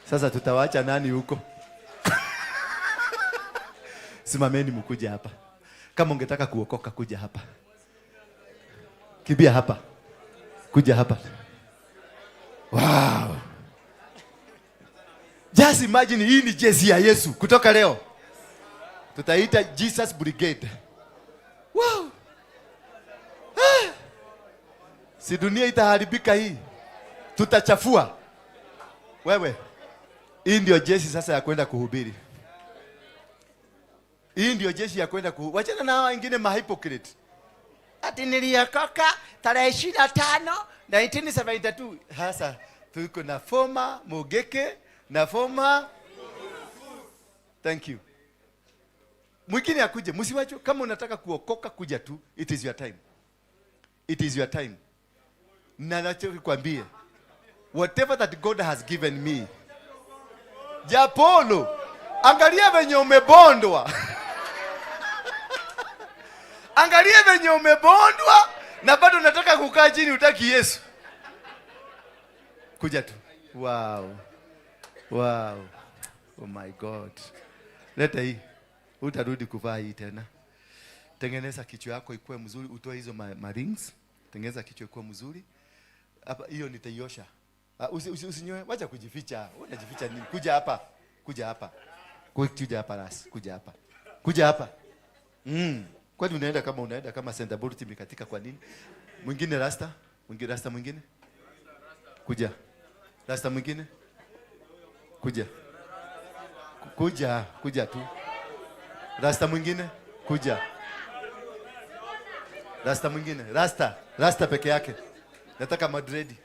Sasa tutawacha nani huko? Simameni mkuje hapa. Kama ungetaka kuokoka, kuja hapa. Kimbia hapa. Kuja hapa. Wow. Just imagine, hii ni jezi ya Yesu kutoka leo. Tutaita Jesus Brigade. Wow. Ah. Si dunia itaharibika hii. Tutachafua. Wewe. Hii ndio jeshi sasa ya kwenda kuhubiri. Hii ndio jeshi ya kwenda kuhubiri. Wachana na hawa wengine ma hypocrite. Ati niliokoka tarehe 25 1972. Sasa tuko na former Mugeke na former. Thank you. Mwingine akuje, msiwacho. Kama unataka kuokoka, kuja tu. It is your time. It is your time. Na nachokwambia, whatever that God has given me. Japolo, angalia venye umebondwa. Angalia venye umebondwa na bado unataka kukaa chini, utaki Yesu. Kuja tu. Wow. Wow. Oh my God. Leta hii. Utarudi kuvaa hii tena. Tengeneza kichwa yako ikuwe mzuri, utoe hizo ma rings. Tengeneza kichwa ikuwe mzuri. Hapa hiyo nitaiosha. Usinyoe, wacha kujificha. Unajificha nini? Kuja hapa. Kuja hapa. Kuja hapa ras. Kuja hapa. Kuja hapa. Kwani unaenda kama center bolt imekatika kwa nini? Mwingine rasta? Mwingine rasta mwingine? Kuja. Rasta mwingine? Kuja. Kuja, kuja tu. Rasta mwingine? Kuja. Rasta mwingine? Rasta, rasta peke yake. Nataka madredi.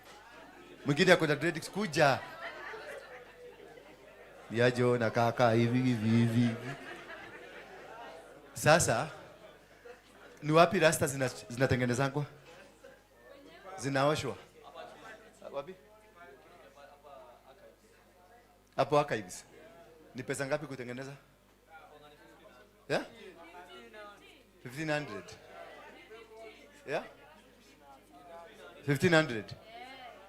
Mwingine ako na dread, kuja. Niaje na kaka hivi hivi hivi. Sasa ni wapi rasta zinatengenezangwa? Zinaoshwa. Wapi? Hapo archives. Ni pesa ngapi kutengeneza? Yeah? 1500. Yeah? 1500.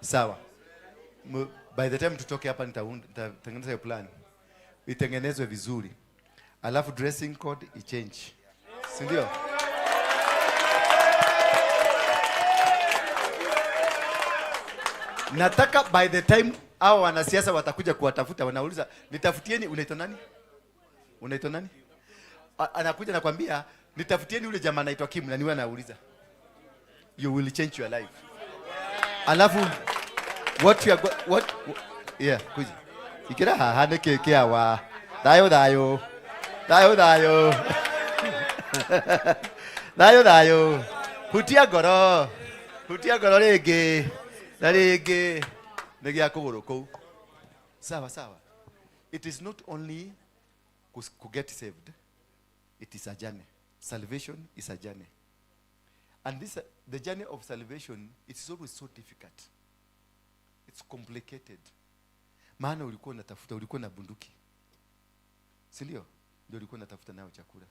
Sawa. By the time tutoke hapa, nitatengeneza hiyo plan. Itengenezwe vizuri. Alafu dressing code ichange. Si ndio? Nataka by the time hao wanasiasa watakuja kuwatafuta, wanauliza, "Nitafutieni, unaitwa nani? Unaitwa nani?" Anakuja nakwambia, "Nitafutieni yule jamaa anaitwa Kim," na niwe anauliza. You will change your life. Alafu what you are what, yeah, kuja. Ikira haha nĩ kĩ kĩa wa. Thayo thayo. Thayo thayo. Thayo thayo. Hutia ngoro. Hutia ngoro rĩngĩ. Na rĩngĩ. Nĩ gĩa kũgũrũ kũu. Sawa sawa. It is not only to get saved. It is a journey. Salvation is a journey. And the journey of salvation, it's always so difficult. It's complicated. Maana ulikuwa unatafuta, ulikuwa na bunduki. Si ndio? Ndio ulikuwa unatafuta nayo chakula.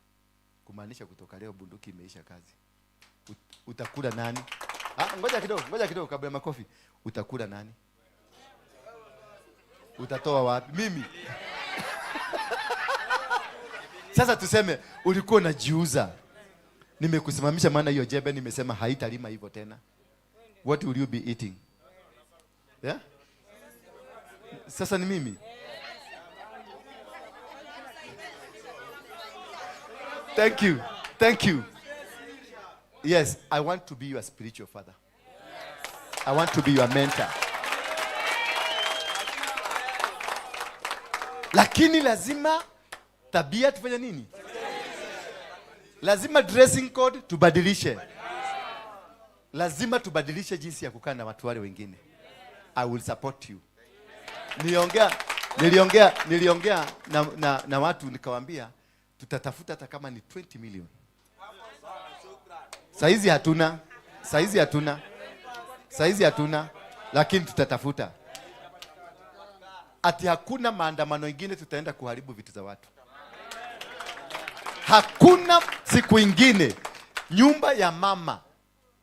Kumaanisha kutoka leo bunduki imeisha kazi. Utakula nani? Ah, ngoja kidogo kabla ya makofi. Utakula nani? Utatoa wapi? Mimi. Sasa tuseme ulikuwa unajiuza. Nimekusimamisha maana hiyo jembe nimesema haitalima hivyo tena. What will you be eating? Yeah? Sasa ni mimi. Thank you. Thank you. Yes, I want to be your spiritual father. I want to be your mentor. Lakini lazima tabia tufanye nini? Lazima dressing code tubadilishe. Lazima tubadilishe jinsi ya kukaa na watu wale wengine. I will support you. Niliongea na watu nikawaambia tutatafuta hata kama ni 20 million. Saizi hatuna, lakini tutatafuta. Ati hakuna maandamano ingine tutaenda kuharibu vitu za watu. Hakuna siku ingine nyumba ya mama,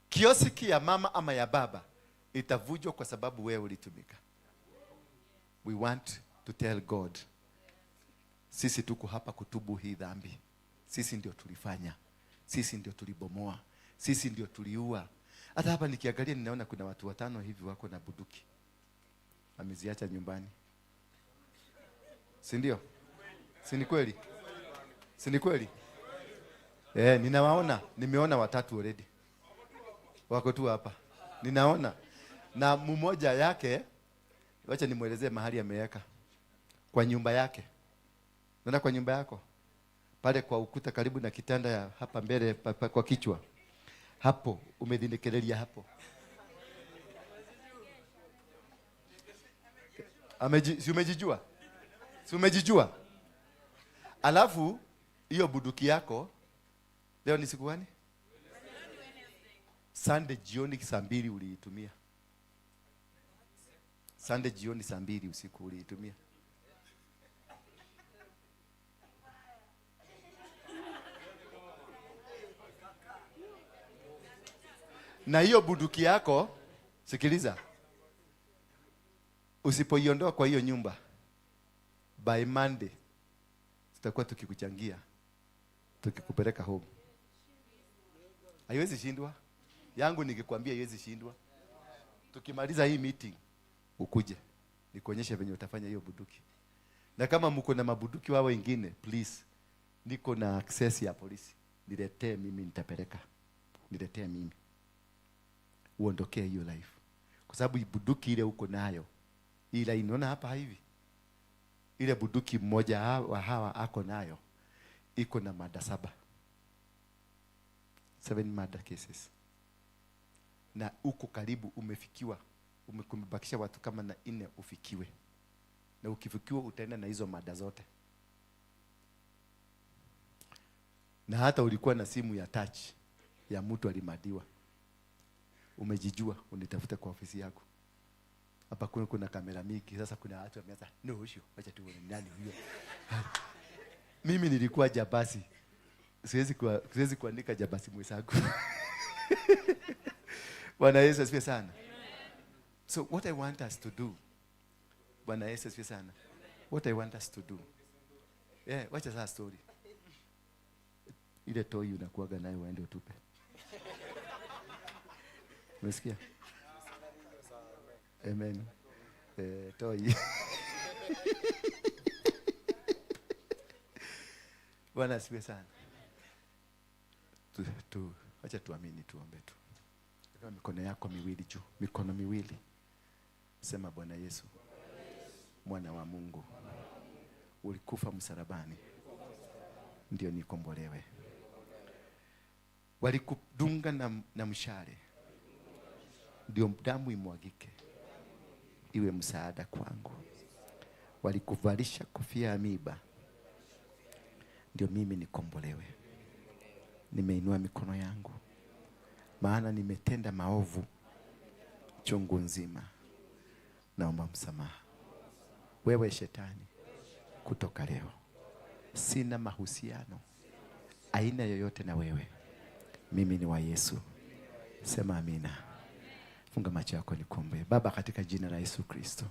kiosiki ya mama ama ya baba itavunjwa kwa sababu wewe ulitumika. We want to tell God, sisi tuko hapa kutubu hii dhambi. Sisi ndio tulifanya. Sisi ndio tulibomoa. Sisi ndio tuliua. Hata hapa nikiangalia ninaona kuna watu 5 hivi wako na bunduki. Ameziacha nyumbani. Si ndio? Si ni kweli? Si ni kweli? Ninawaona, nimeona 3 already. Wako tu hapa. Ninaona. Na mmoja yake, wacha nimuelezee mahali ameweka. Kwa nyumba yake. Unaona kwa nyumba yako? Pale kwa ukuta karibu na kitanda ya hapa mbele kwa kichwa. Hapo umedhinekelelia hapo. Si umejijua? Si umejijua? Alafu hiyo bunduki yako leo ni siku gani? Sunday jioni saa 2 uliitumia. Sunday jioni saa 2 usiku uliitumia. Na hiyo bunduki yako, sikiliza, usipoiondoa kwa hiyo nyumba by Monday tutakuwa tukikuchangia, tukikupeleka home. Haiwezi shindwa. Yangu nikikwambia haiwezi shindwa. Tukimaliza hii meeting ukuje nikuonyeshe venye utafanya hiyo bunduki. Na kama mko na mabunduki wao wengine, please, niko na access ya polisi. Niletee mimi, nitapeleka. Niletee mimi. Uondokee hiyo life. Kwa sababu bunduki ile uko nayo, ila inaona hapa hivi. Ile bunduki mmoja wa hawa ako nayo iko na mada 7. 7 murder cases. Na uko karibu umefikiwa, umebakisha watu kama na 4 ufikiwe. Na ukifikiwa utaenda na hizo mada zote. Na hata ulikuwa na simu ya touch ya mtu alimadiwa. Umejijua, unitafuta kwa ofisi yako. Hapa kuna kamera mingi, sasa kuna watu wameanza, no huyo, acha tuone nani huyo. Mimi nilikuwa jabasi. Siwezi kuandika jabasi mwenzangu. Bwana Yesu asifiwe sana. So what I want us to do, Bwana Yesu asifiwe sana. What I want us to do. Yeah, wacha sasa story. Ile toy unakuaga nayo uende utupe. Umesikia? Amen. Toy. Bwana asifiwe sana. Acha tuamini, tuombe tu. Inua mikono yako miwili juu, mikono miwili. Sema, Bwana Yesu, mwana wa Mungu, ulikufa msalabani ndio nikombolewe. Walikudunga na mshale ndio damu imwagike iwe msaada kwangu. Walikuvalisha kofia ya miiba ndio mimi nikombolewe. Nimeinua mikono yangu, maana nimetenda maovu chungu nzima. Naomba msamaha. Wewe shetani, kutoka leo sina mahusiano aina yoyote na wewe. Mimi ni wa Yesu. Sema amina. Funga macho yako nikuombe. Baba, katika jina la Yesu Kristo,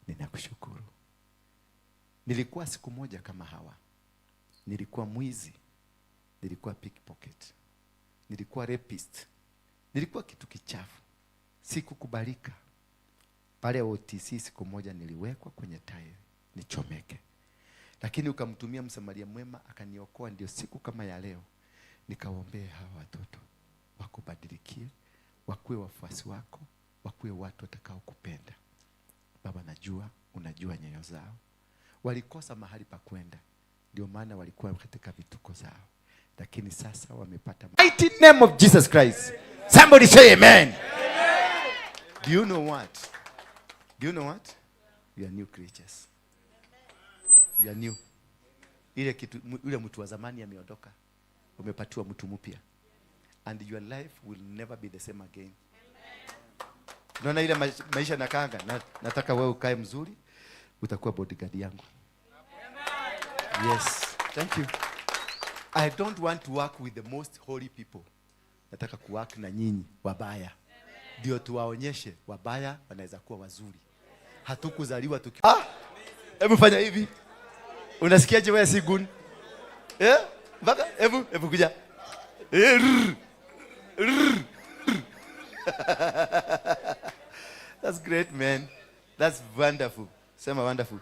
ninakushukuru. Nilikuwa siku moja kama hawa. Nilikuwa mwizi. Nilikuwa pickpocket. Nilikuwa rapist. Nilikuwa kitu kichafu. Sikukubalika. Pale OTC siku moja niliwekwa kwenye tairi nichomeke. Lakini ukamtumia msamaria mwema akaniokoa. Ndio siku kama ya leo nikawaombee hawa watoto wakubadilikie, wakuwe wafuasi wako, wakuwe watu watakao kupenda. Baba, najua unajua nyoyo zao, Walikosa mahali pa kwenda, ndio maana walikuwa katika vituko zao, lakini sasa wamepata. Mighty name of Jesus Christ. Somebody say amen. Do you know what? Do you know what? You are new creatures. You are new. Ile kitu, yule mtu wa zamani ameondoka, umepatiwa mtu mpya, and your life will never be the same again. Unaona ile maisha nakanga na, nataka wewe ukae mzuri, utakuwa bodyguard yangu. Yes, thank you. I don't want to work with the most holy people. Nataka kuwork na nyinyi wabaya, ndio tuwaonyeshe wabaya wanaweza kuwa wazuri. Hatukuzaliwa tuki. Ah, hebu fanya hivi. Unasikiaje wewe si gun? Eh? Mpaka hebu kuja. Eh, rrr. Rrr. That's great, man. That's wonderful. Sema wonderful.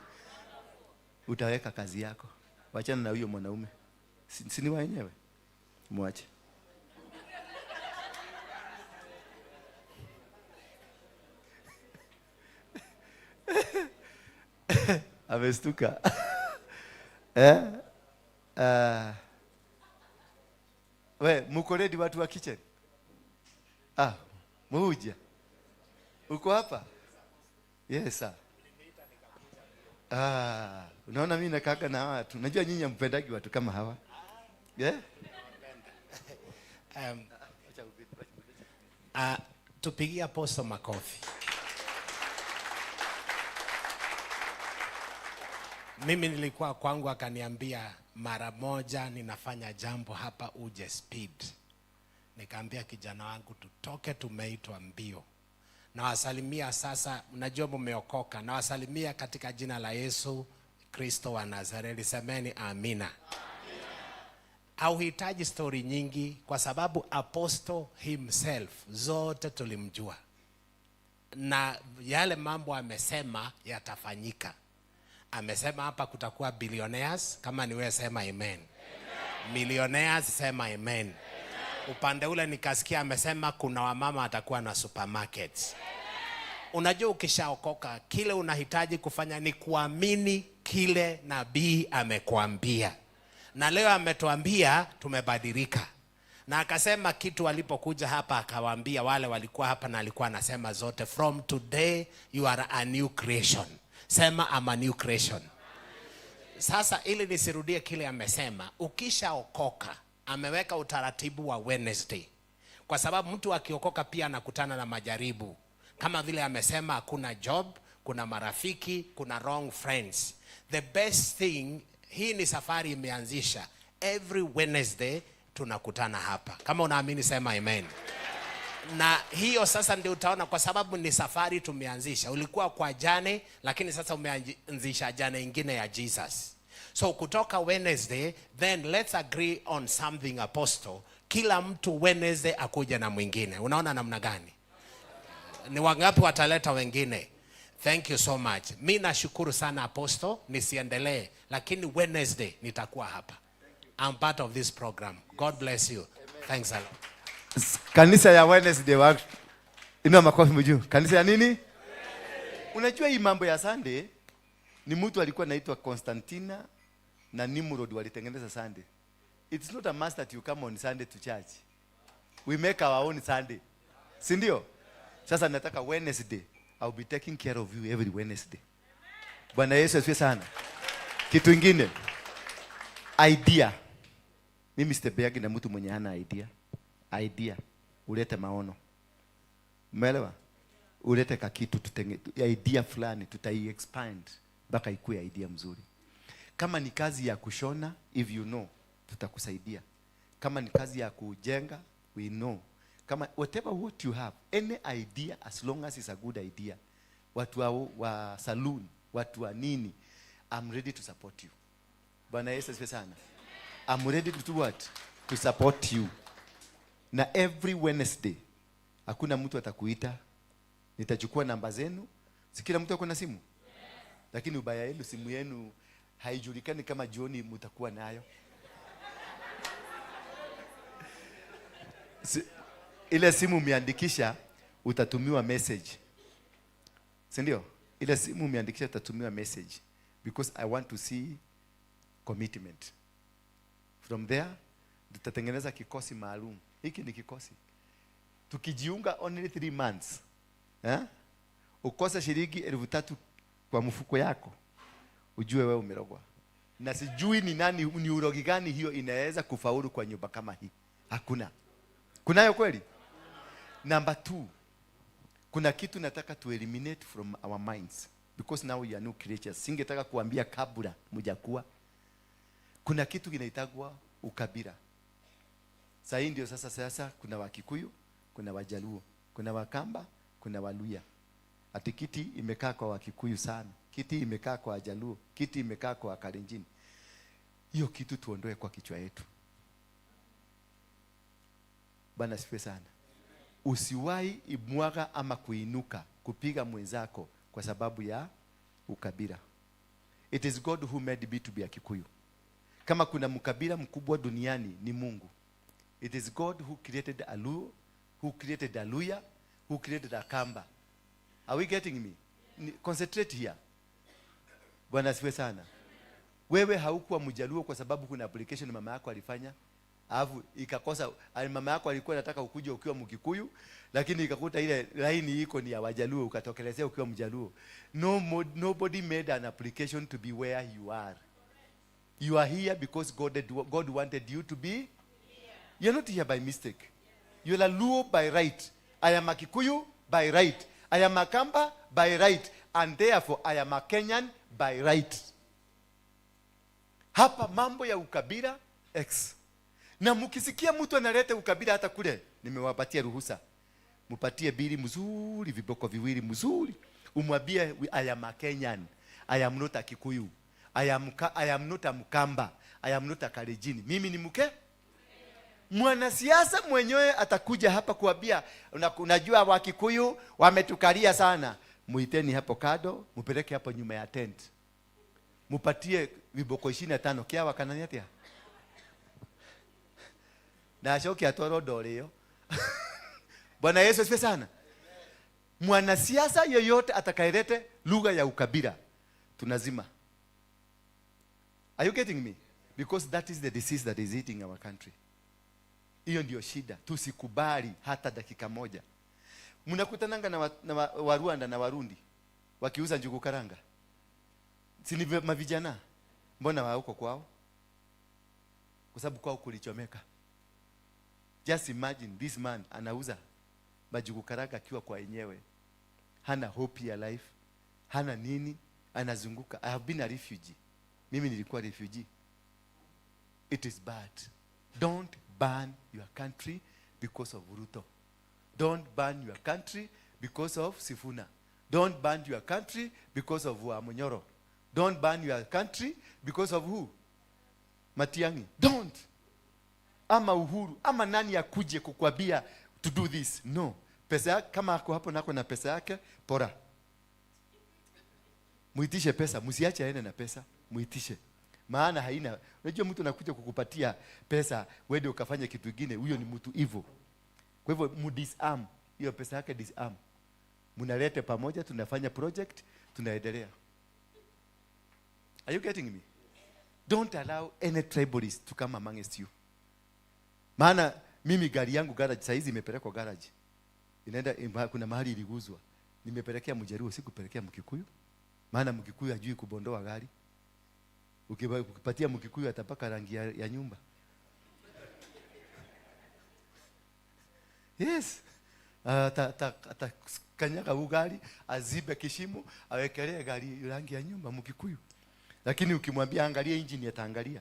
Utaweka kazi yako. Wachana na huyo mwanaume. Si ni wa wenyewe? Mwache. Amestuka. Eh? We, muko ready watu wa kitchen? Ah, muja. Uko hapa? Yes, sir. Ah, unaona mimi nakaka na watu. Najua nyinyi hampendagi watu kama hawa. Yeah? Tupigie apostle makofi. Mimi nilikuwa kwangu akaniambia mara moja ninafanya jambo hapa uje speed. Nikaambia kijana wangu tutoke, tumeitwa mbio. Nawasalimia sasa, mnajua mmeokoka. Nawasalimia katika jina la Yesu Kristo wa Nazareti. Semeni amina. Hauhitaji story nyingi kwa sababu apostle himself zote tulimjua. Na yale mambo amesema yatafanyika. Amesema hapa kutakuwa billionaires, kama ni wewe sema amen. Amen. Millionaires sema amen. Amen. Upande ule nikasikia amesema kuna wamama atakuwa na supermarkets. Unajua ukishaokoka kile unahitaji kufanya ni kuamini kile nabii amekuambia. Na leo ametuambia tumebadilika. Na akasema kitu alipokuja hapa akawaambia wale walikuwa hapa, na alikuwa anasema zote, from today you are a new creation. Sema I'm a new creation. Sasa ili nisirudie kile amesema, ukishaokoka ameweka utaratibu wa Wednesday. Kwa sababu mtu akiokoka pia anakutana na majaribu. Kama vile amesema hakuna job, kuna marafiki, kuna wrong friends. The best thing, hii ni safari imeanzisha. Every Wednesday tunakutana hapa. Kama unaamini sema amen. Na hiyo sasa ndio utaona kwa sababu ni safari tumeanzisha. Ulikuwa kwa jane, lakini sasa umeanzisha jane ingine ya Jesus. So kutoka Wednesday, then let's agree on something, apostle. Kila mtu Wednesday akuja na mwingine. Unaona namna gani? Ni wangapi wataleta wengine? Thank you so much. Mi nashukuru sana apostle, nisiendelee, lakini Wednesday nitakuwa hapa. I'm part of this program. God bless you. Thanks a lot. Kanisa ya Wednesday wa inua makofi mjuu. Kanisa ya nini? Unajua hii mambo ya Sunday ni mtu alikuwa anaitwa Constantina na Nimrod walitengeneza Sunday. It's not a must that you come on Sunday to church. We make our own Sunday. Si ndio? Sasa nataka Wednesday I'll be taking care of you every Wednesday. Bwana Yesu asifiwe sana. Kitu kingine, idea. Mimi sitebeagi na mtu mwenye hana idea. Idea, ulete maono. Umeelewa? Ulete kakitu tutenge, idea fulani tutai expand mpaka ikue idea mzuri. Kama ni kazi ya kushona, if you know, tutakusaidia. Kama ni kazi ya kujenga, we know. Kama whatever what you have, any idea as long as it's a good idea. Watu wa saloon, watu wa nini, I'm ready to support you. Bwana Yesu asifiwe sana. I'm ready to do what? To support you. Na every Wednesday hakuna mtu atakuita, nitachukua namba zenu. Si kila mtu ako na simu? Lakini ubaya yenu, simu yenu haijulikani kama jioni mtakuwa nayo. Si, ile simu umeandikisha utatumiwa message. Si ndio? Ile simu umeandikisha utatumiwa message. Because I want to see commitment. From there, tutatengeneza kikosi maalum. Hiki ni kikosi. Tukijiunga only 3 months. Eh? Ukose shilingi 3,000 kwa mfuko yako, ujue wewe umerogwa. Na sijui ni nani, ni urogi gani hiyo inaweza kufaulu kwa nyumba kama hii. Hakuna. Kunayo kweli? Number two, kuna kitu nataka to eliminate from our minds because now we are new creatures. Singetaka kuambia kabla mujakuwa. Kuna kitu kinaitagwa ukabila. Sasa hii ndio sasa kuna Wakikuyu, kuna Wajaluo, kuna Wakamba, kuna Waluya. Ati kiti imekaa kwa Wakikuyu sana, kiti imekaa kwa Wajaluo, kiti imekaa kwa Wakalenjin. Hiyo kitu tuondoe kwa kichwa yetu. Bwana sifiwe sana. Usiwahi imwaga ama kuinuka kupiga mwenzako kwa sababu ya ukabila. It is God who made me to be a Kikuyu. Kama kuna mkabila mkubwa duniani ni Mungu. It is God who created a Luo, who created a Luya, who created a Kamba. Are we getting me? Concentrate here. Bwana asifiwe sana. Wewe haukuwa Mjaluo kwa sababu kuna application mama yako alifanya alafu ikakosa. Mama yako alikuwa anataka ukuje ukiwa Mkikuyu, lakini ikakuta ile laini iko ni ya Wajaluo, ukatokelezea ukiwa Mjaluo. No, nobody made an application to be where you are. You are here because God wanted you to be. You're not here by mistake. You're a Luo by right. I am a Kikuyu by right. I am a Kamba by right. And therefore I am a Kenyan by right. Hapa mambo ya ukabila X. Na mkisikia mtu analeta ukabila hata kule, nimewapatia ruhusa. Mupatie bili mzuri, viboko viwili mzuri. Umwambie, "I am a Kenyan. I am not a Kikuyu. I am not a Mkamba. I am not a Kalenjin. Mimi ni mke." Mwanasiasa mwenyewe atakuja hapa kuambia, "Unajua Wakikuyu wametukalia sana." Muiteni hapo kado, mupeleke hapo nyuma ya tent. Mupatie viboko 25 kia wakanani atia. Na acoke atwarwo ndorĩo. Bwana Yesu asifiwe sana. Mwanasiasa yeyote atakayelete lugha ya ukabila tunazima. Are you getting me? Because that is the disease that is eating our country. Hiyo ndio shida, tusikubali hata dakika moja. Mnakutananga na wa Rwanda na Warundi wakiuza njugu karanga, si ni mavijana? Mbona wa huko kwao? Kwa sababu kwao kulichomeka. Just imagine this man anauza majugu karanga akiwa kwa yenyewe, hana hope ya life, hana nini, anazunguka. I have been a refugee. Mimi nilikuwa refugee. It is bad. Don't burn your country because of Ruto. Don't burn your country because of Sifuna. Don't burn your country because of Munyoro. Don't burn your country because of who? Matiang'i. Don't. Ama Uhuru, ama nani akuje kukwambia to do this. No. Pesa yake kama ako hapo nako na pesa yake, pora. Muitishe pesa, msiache aende na pesa, muitishe. Maana haina. Unajua mtu anakuja kukupatia pesa, wewe ukafanya kitu kingine, huyo ni mtu evil. Kwa hivyo mudisarm hiyo pesa yake, disarm. Mnalete pamoja, tunafanya project, tunaendelea. Are you getting me? Don't allow any tribalist to come amongst you. Maana mimi gari yangu garage saizi imepelekwa garage. Inaenda kuna mahali iliguzwa. Nimepelekea Mjaluo, sikupelekea Mkikuyu. Maana Mkikuyu hajui kubondoa gari. Ukipatia Mkikuyu atapaka rangi ya nyumba. Yes. Atakanyaga ugali, azibe kishimo, awekelee gari rangi ya nyumba Mkikuyu. Lakini ukimwambia angalia engine ataangalia.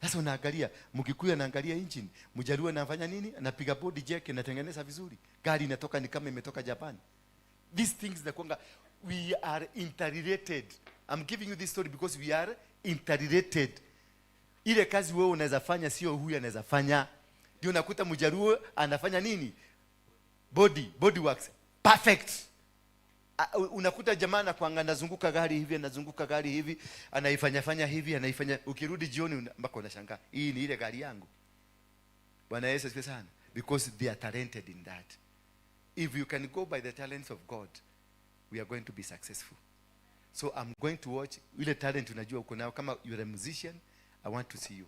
Sasa unaangalia, Mkikuyu anaangalia engine, Mjaluo anafanya nini? Anapiga body jack, anatengeneza vizuri. Gari inatoka ni kama imetoka Japan. These things zinakuanga, we are interrelated. I'm giving you this story because we are interrelated. Ile kazi wewe unaweza fanya sio huyu anaweza fanya. Ndio unakuta Mjaluo anafanya nini? Body works. Perfect. Unakuta jamaa anakuanga anazunguka gari hivi, anazunguka gari hivi, anaifanya fanya hivi, anaifanya. Ukirudi jioni mpaka unashangaa, hii ni ile gari yangu. Bwana Yesu asifiwe sana. Because they are talented in that. If you can go by the talents of God, we are going to be successful. So I'm going to watch ile talent unajua uko nayo. Kama you're a musician, I want to see you.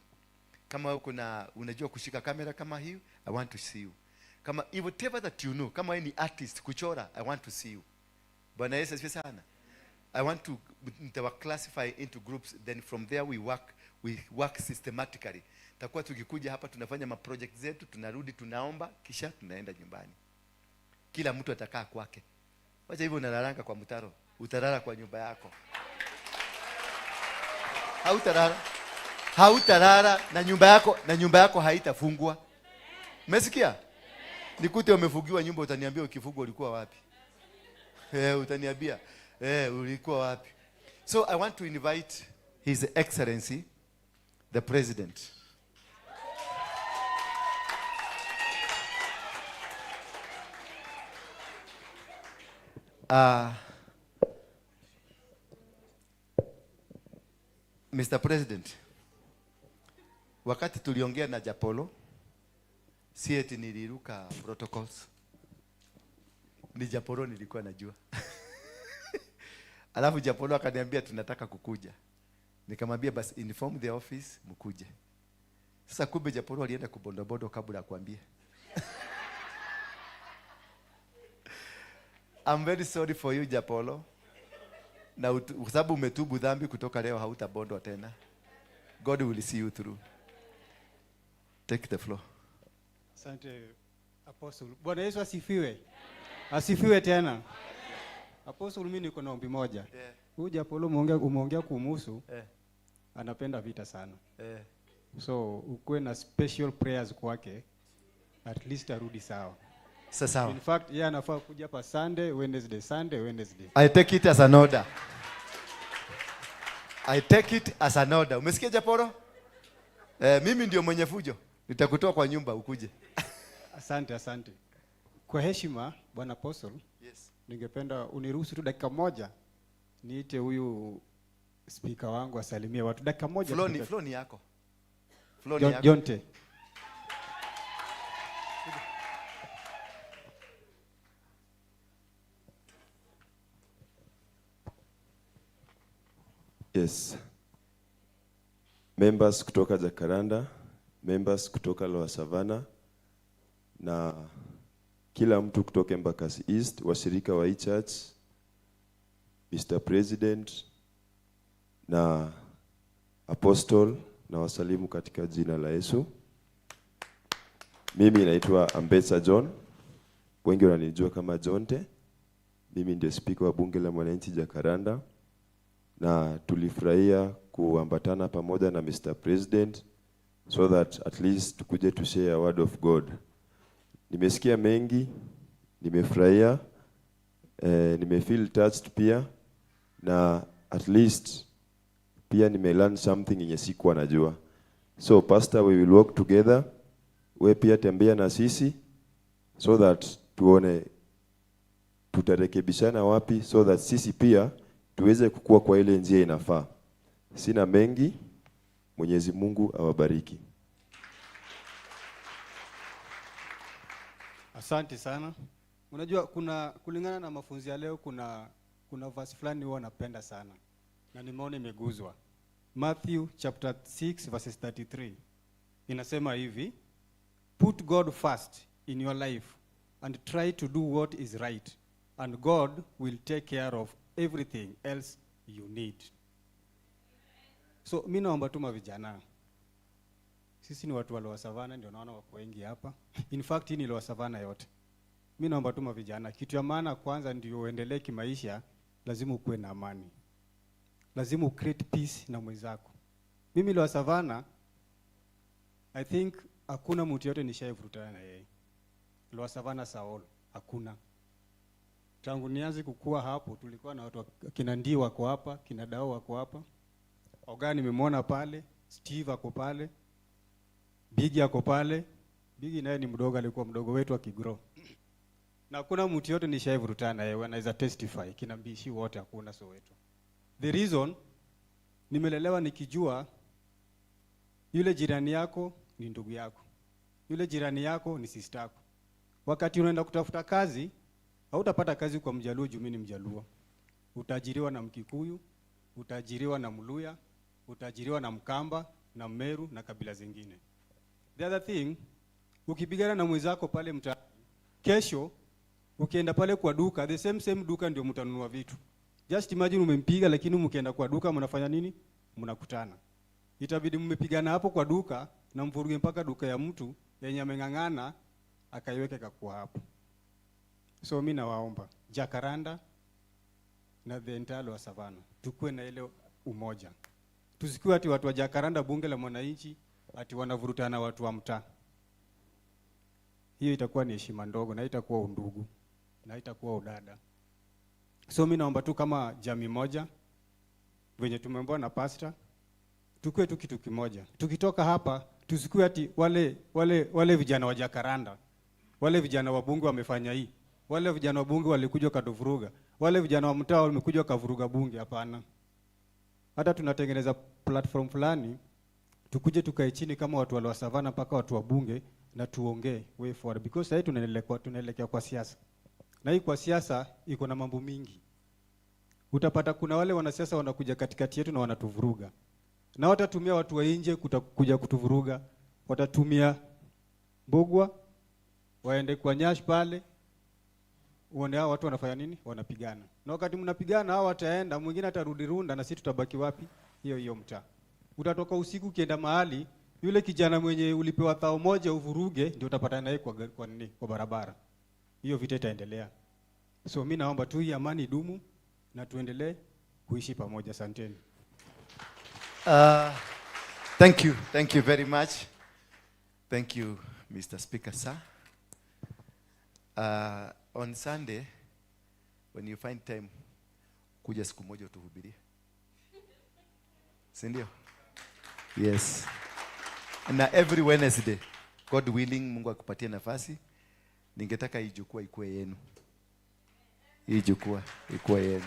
Kama uko na unajua kushika kamera kama hiyo, I want to see you. Kama whatever that you know, kama wewe ni artist kuchora, I want to see you. Bwana Yesu asifiwe sana. I want to nitawa classify into groups, then from there we work systematically. Takuwa tukikuja hapa tunafanya ma project zetu, tunarudi, tunaomba, kisha tunaenda nyumbani. Kila mtu atakaa kwake. Wacha hivyo unalalanga kwa mtaro, utalala kwa nyumba yako. Hautalala. Hautalala na nyumba yako, na nyumba yako haitafungwa. Umesikia? Nikute umefungiwa nyumba, utaniambia ukifungwa ulikuwa wapi? Utaniambia ulikuwa wapi? So I want to invite His Excellency the President. Mr. President, wakati tuliongea na Japolo, si eti niliruka protocols. Ni Japolo nilikuwa najua. Alafu Japolo akaniambia tunataka kukuja. Nikamwambia basi inform the office mkuje. Sasa kumbe Japolo alienda kubondobondo kabla ya kuambia. I'm very sorry for you, Japolo. Na kwa sababu umetubu dhambi, kutoka leo hautabondwa tena. God will see you through. Take the floor. Asante, Apostle. Bwana Yesu asifiwe. Asifiwe tena. Apostle, mimi niko na ombi moja. Huyu Japolo umeongea kumhusu. Anapenda vita sana. So ukuwe na special prayers kwake, at least arudi sawa. Sasa sawa. In fact, yeye anafaa kuja hapa Sunday, Wednesday, Sunday, Wednesday. I take it as an order. I take it as an order. Umesikia, Japoro? Mimi ndio mwenye fujo. Nitakutoa kwa nyumba ukuje. Asante, asante. Kwa heshima, Bwana Apostle, Yes. ningependa uniruhusu tu dakika moja niite huyu speaker wangu asalimie watu dakika moja tu Floor ni, peke. Floor ni yako. Floor ni John, yako. Jonte. Yes. Members kutoka Jacaranda, members kutoka Lower Savannah na kila mtu kutoka Embakasi East, washirika wa e-church, Mr. President na Apostle, na wasalimu katika jina la Yesu. Mimi naitwa Ambetsa John, wengi wananijua kama Jonte. Mimi ndio speaker wa bunge la mwananchi Jacaranda, na tulifurahia kuambatana pamoja na Mr. President so that at least tukuje to share a word of God. Nimesikia mengi, nimefurahia, nimefeel touched pia, na at least pia nimelearn something yenye sikuwa najua. So pastor, we will work together. We pia tembea na sisi so that tuone tutarekebishana wapi so that sisi pia tuweze kukua kwa ile njia inafaa. Sina mengi. Mwenyezi Mungu awabariki. Asante sana. Unajua kuna kulingana na mafunzo ya leo, kuna verse fulani huwa napenda sana na nimeona imeguzwa. Matthew chapter 6 verses 33 inasema hivi: "Put God first in your life and try to do what is right, and God will take care of everything else you need." So mi naomba tu mavijana, sisi ni watu wa Lower Savannah, ndio naona wako wengi hapa. In fact, hii ni Lower Savannah yote. Mi naomba tu mavijana, kitu ya maana kwanza ndio uendelee kimaisha, lazima ukuwe na amani, lazima ucreate peace na mwenzako. Mimi Lower Savannah, I think hakuna mtu yote nishaivurutana na yeye. Lower Savannah Saol, hakuna. Tangu nianze kukua hapo, tulikuwa na watu kina Ndii wako hapa, kina Dao wako hapa. Oga nimemwona pale, Steve ako pale, Bigi ako pale. Bigi naye ni mdogo, alikuwa mdogo wetu akigrow. Na hakuna mtu yote nishaivurutana na yeye, anaweza testify, kina Mbishi wote hakuna Soweto. The reason, nimelelewa nikijua yule jirani yako ni ndugu yako, yule jirani yako ni sister yako. Wakati unaenda kutafuta kazi, hautapata kazi kwa Mjaluo juu mimi ni Mjaluo. Utaajiriwa na Mkikuyu, utaajiriwa na Mluya, utaajiriwa na Mkamba na Mmeru na kabila zingine. The other thing, ukipigana na mwenzako pale mtaani, kesho ukienda pale kwa duka, the same same duka ndio mtanunua vitu. Just imagine umempiga, lakini mkienda kwa duka mnafanya nini? Mnakutana. Itabidi mmepigana hapo kwa duka na mvuruge mpaka duka ya mtu yenye ameng'ang'ana akaiweke kakuwa hapo. So mi nawaomba Jacaranda na the entire Lower Savannah tukuwe na ile umoja, tusikuwe ati watu wa Jacaranda bunge la mwananchi ati wanavurutana watu wa mtaa. Hiyo itakuwa ni heshima ndogo na itakuwa undugu na itakuwa udada. So mi naomba tu kama jamii moja venye tumeambiwa na pastor, tukue tu kitu kimoja. Tukitoka hapa tusikue ati wale vijana wa Jacaranda, wale vijana wa bunge wamefanya hii, wale vijana wa bunge walikuja wakatuvuruga, wale vijana wa mtaa wamekuja wakavuruga bunge. Hapana, hata tunatengeneza platform fulani, tukuje tukae chini kama watu wa Lower Savannah mpaka watu wa bunge na tuongee way forward, because sasa tunaelekea kwa siasa, na hii kwa siasa iko na mambo mingi. Utapata kuna wale wanasiasa wanakuja katikati yetu na wanatuvuruga, na watatumia watu wa nje kuja kutuvuruga, watatumia Mbugua waende kwa Nyash pale, uone hao watu wanafanya nini, wanapigana. Na wakati mnapigana hao wataenda, mwingine atarudi Runda na sisi tutabaki wapi? Hiyo hiyo mtaa. Utatoka usiku ukienda mahali, yule kijana mwenye ulipewa 1,000 uvuruge, ndio utapatana naye kwa nini? Kwa barabara. Hiyo vita itaendelea. So mimi naomba tu hii amani idumu na tuendelee kuishi pamoja. Asanteni. Thank you. Thank you very much. Thank you, Mr. Speaker, sir. On Sunday, when you find time, kuja siku moja utuhubirie. Si ndio? Yes. Na every Wednesday, God willing, Mungu akupatie nafasi, ningetaka hii jukwaa ikuwe yenu. Hii jukwaa ikuwe yenu.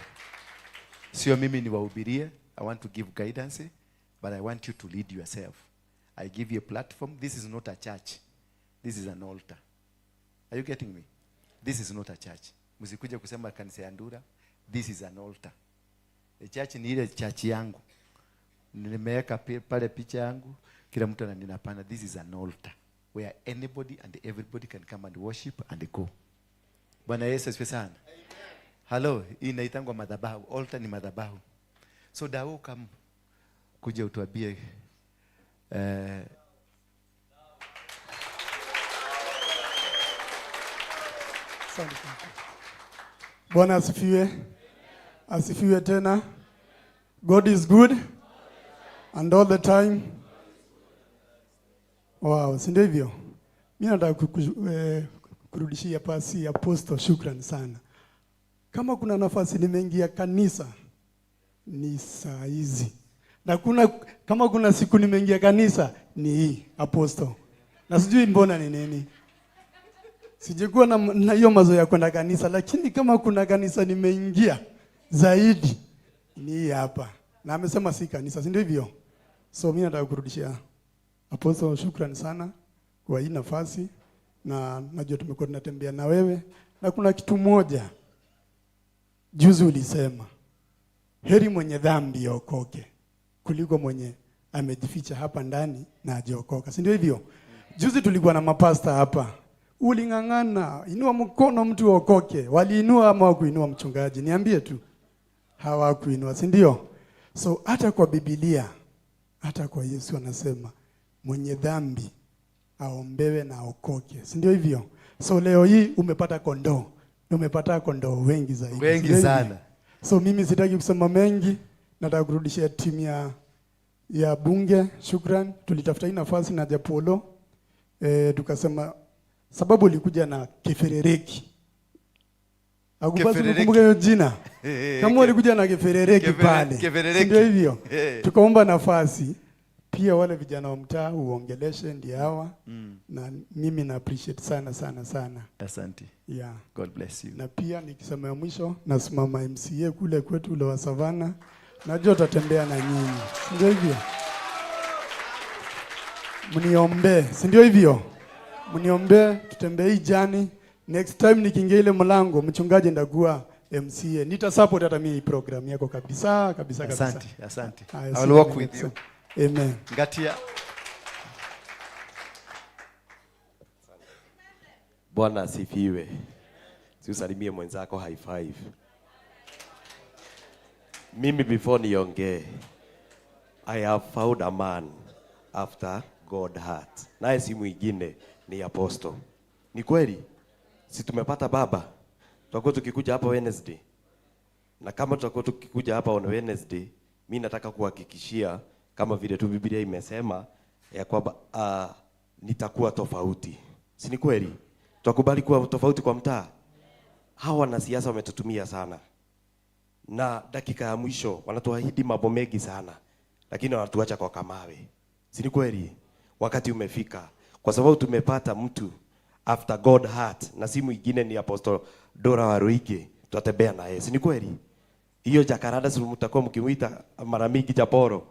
Sio mimi niwahubirie, I want to give guidance, but I want you to lead yourself. I give you a platform. This is not a church. This is an altar. Are you getting me? This is not a church. Msikuja kusema kanisa ya Ndura. This is an altar. A church ni ile church yangu. Nimeweka pale picha yangu, kila mtu ananinapana. This is an altar where anybody and everybody can come and worship and go. Bwana Yesu asifiwe sana. Hello, hii inaitangwa madhabahu. Altar ni madhabahu. So Dao, come kuja utuambie Asante. Bwana asifiwe. Asifiwe tena. God is good and all the time. Wow, si ndio hivyo? Mimi nataka kurudishia pasi Apostle shukrani sana. Kama kuna nafasi nimeingia kanisa ni saa hizi. Na kama kuna siku nimeingia kanisa ni hii Apostle. Na sijui mbona ni nini. Sijakuwa na hiyo mazoea ya kwenda kanisa, lakini kama kuna kanisa nimeingia zaidi ni hii hapa. Na amesema si kanisa, si ndio hivyo? So mimi nataka kurudishia Apostle shukrani sana kwa hii nafasi, na najua tumekuwa tunatembea na wewe, na kuna kitu moja juzi ulisema, heri mwenye dhambi aokoke kuliko mwenye amejificha hapa ndani na hajaokoka, si ndio hivyo? Juzi tulikuwa na mapasta hapa, uling'ang'ana, inua mkono mtu aokoke. Waliinua ama hawakuinua mchungaji? Niambie tu. Hawakuinua, si ndio? So hata kwa Biblia, hata kwa Yesu anasema mwenye dhambi aombewe na aokoke, si ndio hivyo? So leo hii umepata kondoo, na umepata kondoo wengi zaidi. Wengi Si ndio hivyo? sana. So mimi sitaki kusema mengi, nataka kurudishia timu ya bunge shukran. Tulitafuta hii nafasi na Japolo, tukasema sababu ulikuja na Keferereki. Hakupaswi Keferereki. kukumbuka hiyo jina. Kama ulikuja na Keferereki pale. Keferereki. Si ndio hivyo? Tukaomba nafasi pia wale vijana wa mtaa uongeleshe, ndio hawa. Na mimi na appreciate sana sana sana. Asante. Yeah. God bless you. Na pia nikisema ya mwisho, nasimama MCA kule kwetu Lower Savannah. Najua tutatembea na nyinyi. Si ndio hivyo? Mniombee, si ndio hivyo? Mniombee tutembee hii journey. Next time nikiingia ile mlango, mchungaji ndakuwa MCA. Nita support hata mimi program yako kabisa kabisa kabisa. Asante, asante. Haya, I will work sina with mengi you. kusema. Amen. Ngatia. Bwana asifiwe. Si usalimie mwenzako high five. Mimi before niongee, I have found a man after God heart. Naye si mwingine ni apostle. Ni kweli? Si tumepata baba? Tutakuwa tukikuja hapa Wednesday. Na kama tutakuwa tukikuja hapa on Wednesday, mi nataka kuhakikishia kama vile tu Biblia imesema ya kwamba nitakuwa tofauti. Si ni kweli? Tutakubali kuwa tofauti kwa mtaa. Hawa wanasiasa wametutumia sana, na dakika ya mwisho wanatuahidi mambo mengi sana, lakini wanatuacha kwa kamawe. Si ni kweli? Wakati umefika, kwa sababu tumepata mtu after God heart, na si mwingine ni Apostle Dora Waruinge, tutatembea naye. Si ni kweli? Hiyo Jacaranda si mtakuwa mkimuita mara mingi Japoro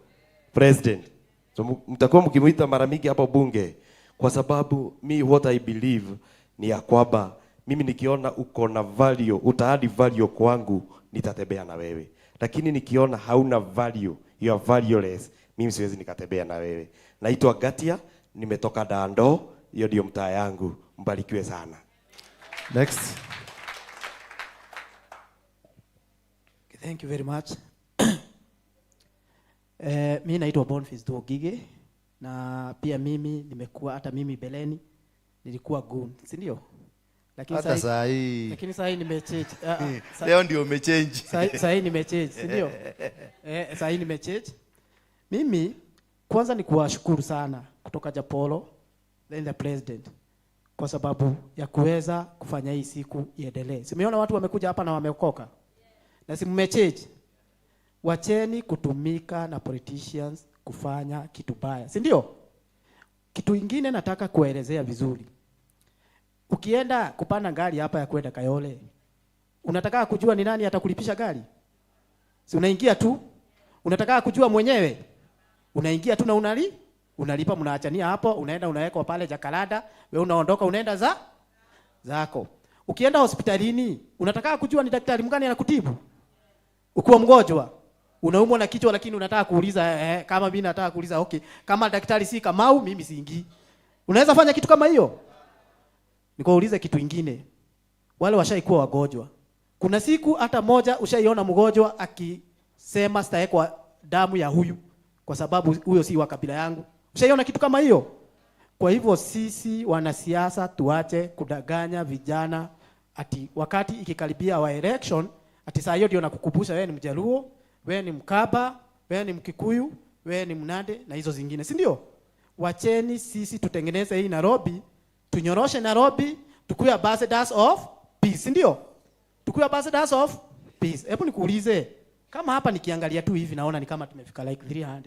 president, so mtakuwa mkimuita mara mingi hapo bunge, kwa sababu mi what I believe ni ya kwamba mimi nikiona uko na value, utaadi value kwangu, nitatembea na wewe, lakini nikiona hauna value, you are valueless, mimi siwezi nikatembea na wewe. Naitwa Gatia, nimetoka Dando, hiyo ndio mtaa yangu. Mbarikiwe sana. Next. Thank you very much. Mi naitwa Boniface Dogige na pia mimi nimekuwa hata mimi beleni nilikuwa goon, si ndio? Lakini Hata saa hii. Lakini saa hii nimechange. Leo ndio umechange. Saa hii nimechange, si ndio? Saa hii nimechange. Mimi kwanza ni kuwashukuru sana kutoka Japolo then the president kwa sababu ya kuweza kufanya hii siku iendelee. Simeona watu wamekuja hapa na wameokoka. Na si mmechange. Wacheni kutumika na politicians kufanya kitu baya, si ndio? Kitu ingine nataka kuelezea vizuri. Ukienda kupanda gari hapa ya kwenda Kayole, unataka kujua ni nani atakulipisha gari? Si unaingia tu? Unataka kujua mwenyewe? Unaingia tu na unalipa, mnaachania hapo, unaenda unawekwa pale Jacaranda, wewe unaondoka unaenda zako. Ukienda hospitalini, unataka kujua ni daktari mgani anakutibu? Ukiwa mgonjwa, unaumwa na kichwa lakini unataka kuuliza kama mimi nataka kuuliza okay, kama daktari si Kamau mimi siingii. Unaweza fanya kitu kama hiyo? Nikuulize kitu ingine. Wale washaikuwa wagonjwa. Kuna siku hata moja ushaiona mgonjwa akisema sitawekwa damu ya huyu kwa sababu huyo si wa kabila yangu? Ushaiona kitu kama hiyo? Kwa hivyo sisi wanasiasa tuache kudanganya vijana ati wakati ikikaribia wa election ati saa hiyo ndio nakukumbusha wewe ni Mjaluo, wewe ni Mkaba, wewe ni Mkikuyu, wewe ni Mnande na hizo zingine, si ndio? Wacheni sisi tutengeneze hii Nairobi, tunyoroshe Nairobi, tukue ambassadors of peace, si ndio? Tukue ambassadors of peace. Hebu nikuulize, kama hapa nikiangalia tu hivi naona ni kama tumefika like 300.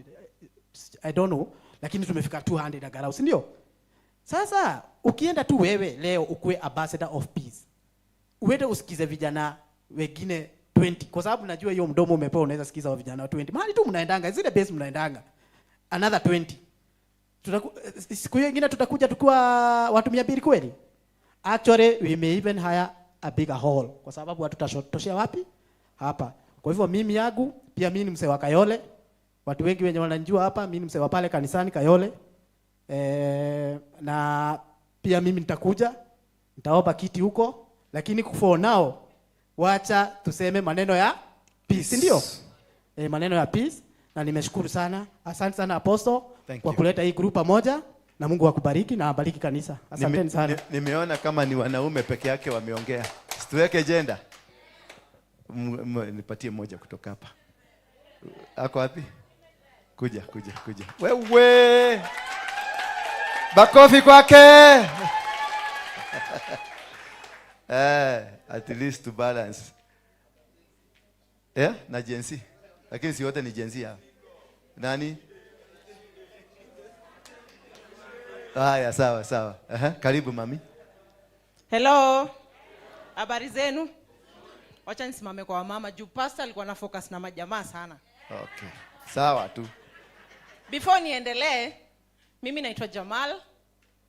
I don't know, lakini tumefika 200 angalau, si ndio? Sasa ukienda tu wewe leo ukue ambassador of peace, uende usikize vijana wengine 20, kwa sababu najua hiyo mdomo umepewa unaweza sikiza wa vijana 20. Mahali tu mnaendanga, zile base mnaendanga. Another 20. Siku hiyo nyingine tutakuja tukiwa watu 200 kweli? Actually we may even hire a bigger hall kwa sababu hatutatoshea wapi? Hapa. Kwa hivyo mimi yangu pia mimi ni mzee wa Kayole. Watu wengi wenye wananijua hapa, mimi ni mzee wa pale kanisani Kayole. Na pia mimi nitakuja, nitaomba kiti huko, lakini for now wacha tuseme maneno ya peace, ndio? Maneno ya peace, na nimeshukuru sana. Asante sana Apostle Thank kwa you. kuleta hii group pamoja, na Mungu akubariki na abariki kanisa. Asanteni sana. Nimeona kama ni wanaume peke yake wameongea. Situweke agenda. Nipatie moja kutoka hapa. Ako wapi? Kuja, kuja, kuja. Wewe. Makofi kwake. At least to balance. Na Gen Z. Lakini si wote ni Gen Z hapa. Nani? Haya, sawa, sawa. Karibu mami. Hello. Habari zenu? Wacha nisimame kwa wamama juu pastor alikuwa na focus na majamaa sana. Okay. Sawa tu. Before niendelee, mimi naitwa Jamal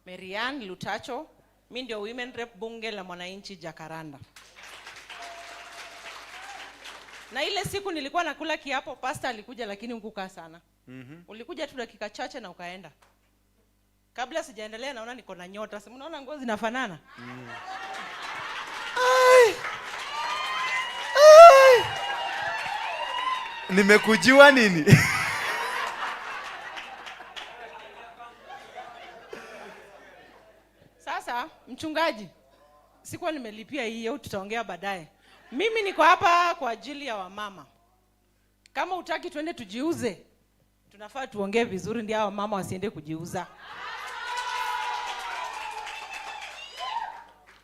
Marian Lutacho. Mimi ndio women rep bunge la mwananchi Jacaranda. Na ile siku nilikuwa nakula kiapo, pastor alikuja lakini hukukaa sana. Ulikuja tu dakika chache na ukaenda. Kabla sijaendelea naona niko na nyota. Si mnaona nguo zinafanana? Ai. Ai. Nimekujua nini? Sasa mchungaji, sikuwa nimelipia hiyo, tutaongea baadaye. Mimi niko hapa kwa ajili ya wamama. Kama hutaki tuende tujiuze, tunafaa tuongee vizuri ndio hao mama wasiende kujiuza.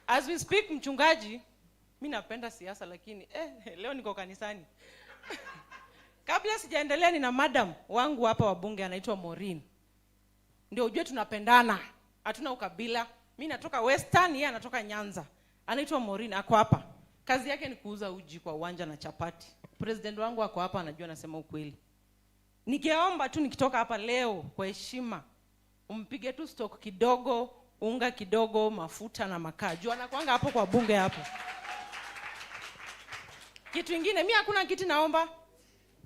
As we speak, mchungaji, mimi napenda siasa lakini leo niko kanisani. Kabla sijaendelea nina madam wangu hapa wa bunge anaitwa Maureen. Ndio ujue tunapendana, hatuna ukabila. Mimi natoka Western, yeye anatoka Nyanza. Anaitwa Maureen, ako hapa. Kazi yake ni kuuza uji kwa uwanja na chapati. President wangu ako hapa, anajua nasema ukweli. Nikiomba tu nikitoka hapa leo kwa heshima, umpige tu stock kidogo, unga kidogo, mafuta na makaa. Juu anakuanga hapo kwa bunge hapo. Kitu ingine, mimi hakuna kiti naomba.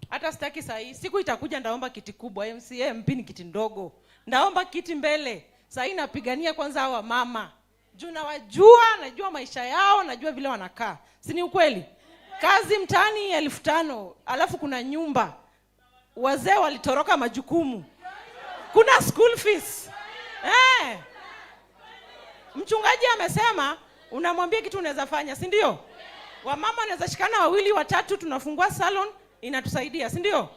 Hata sitaki saa hii. Siku itakuja ndaomba kiti kubwa. MCA MP ni kiti ndogo. Ndaomba kiti mbele. Saa hii napigania kwanza hawa mama. Juu nawajua, najua maisha yao, najua vile wanakaa. Si ni ukweli? Kazi mtaani 5,000, alafu kuna nyumba. Wazee walitoroka majukumu. Kuna school fees. Mchungaji amesema unamwambia kitu unaweza fanya, si ndio? Wamama wanaweza shikana wawili watatu, tunafungua salon inatusaidia, si ndio?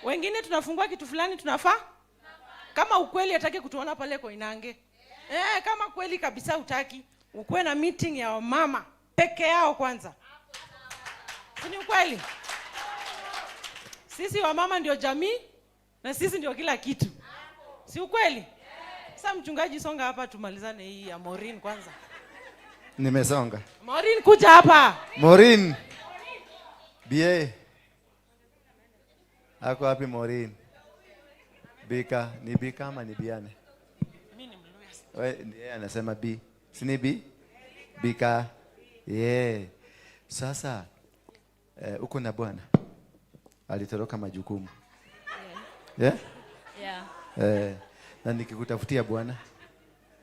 Wengine tunafungua kitu fulani tunafaa. Kama ukweli hataki kutuona pale Koinange. Kama kweli kabisa hutaki, ukuwe na meeting ya wamama peke yao kwanza. Si ni ukweli? Sisi wamama ndio jamii na sisi ndio kila kitu. Si ukweli? Sasa mchungaji, songa hapa tumalizane hii ya Maureen kwanza. Nimesonga. Maureen kuja hapa. Maureen. BA. Ako wapi Maureen? Bika, ni Bika ama ni Biane? Mimi ni Mluya. Wewe ndiye anasema B. Si ni B? Bika. Yeah. Sasa uko na bwana. Alitoroka majukumu. Yeah? Yeah. Na nikikutafutia bwana?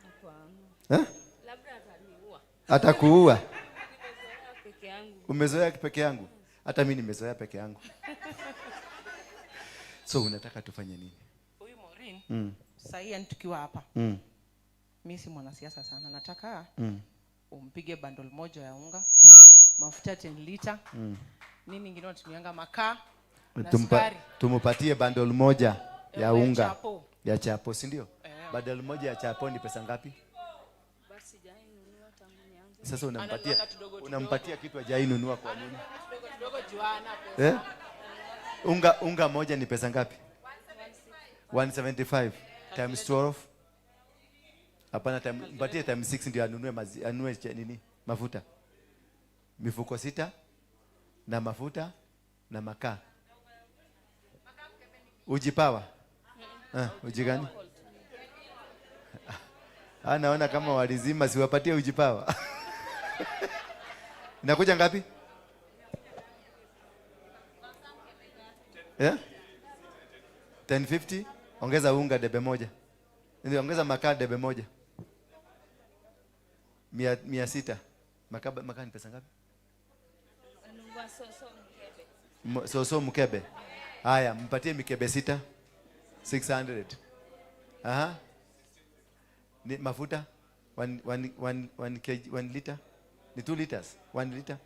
Hapana. Eh? Labda ataniua. Atakuua. Nimezoea peke yangu. Umezoea peke yangu? Hata mimi nimezoea peke yangu. So unataka tufanye nini? Huyu Maureen, sasa hii tukiwa hapa. Mimi si mwanasiasa sana. Nataka umpige bundle moja ya unga, mafuta 10 liter. Nini nyingine unatumianga, makaa na sukari. Tumupatie bundle moja ya unga. Chapo. Ya chapo, si ndio? Bundle moja ya chapo ni pesa ngapi? Basi sijainunua tangu nianze. Sasa Ananunua kidogo kidogo. unampatia kitu hajainunua kwa nini? Kidogo kidogo juu hana pesa. Unga moja ni pesa ngapi? 175 times 12. Hapana, mpatie times 6 ndio anunue anunue nini? Mafuta. Mifuko 6 na mafuta na makaa. Uji power. Uji gani? Naona kama walizima, siwapatie uji power. Inakuja ngapi? Yeah? 1050, ongeza unga debe moja. Ndio, ongeza makaa debe moja. 600. Makaa ni pesa ngapi? Soso mkebe. Haya, mpatie mikebe 6. 600. Aha. Ni mafuta 1 kg, 1 liter. Ni 2 liters. 1 liter.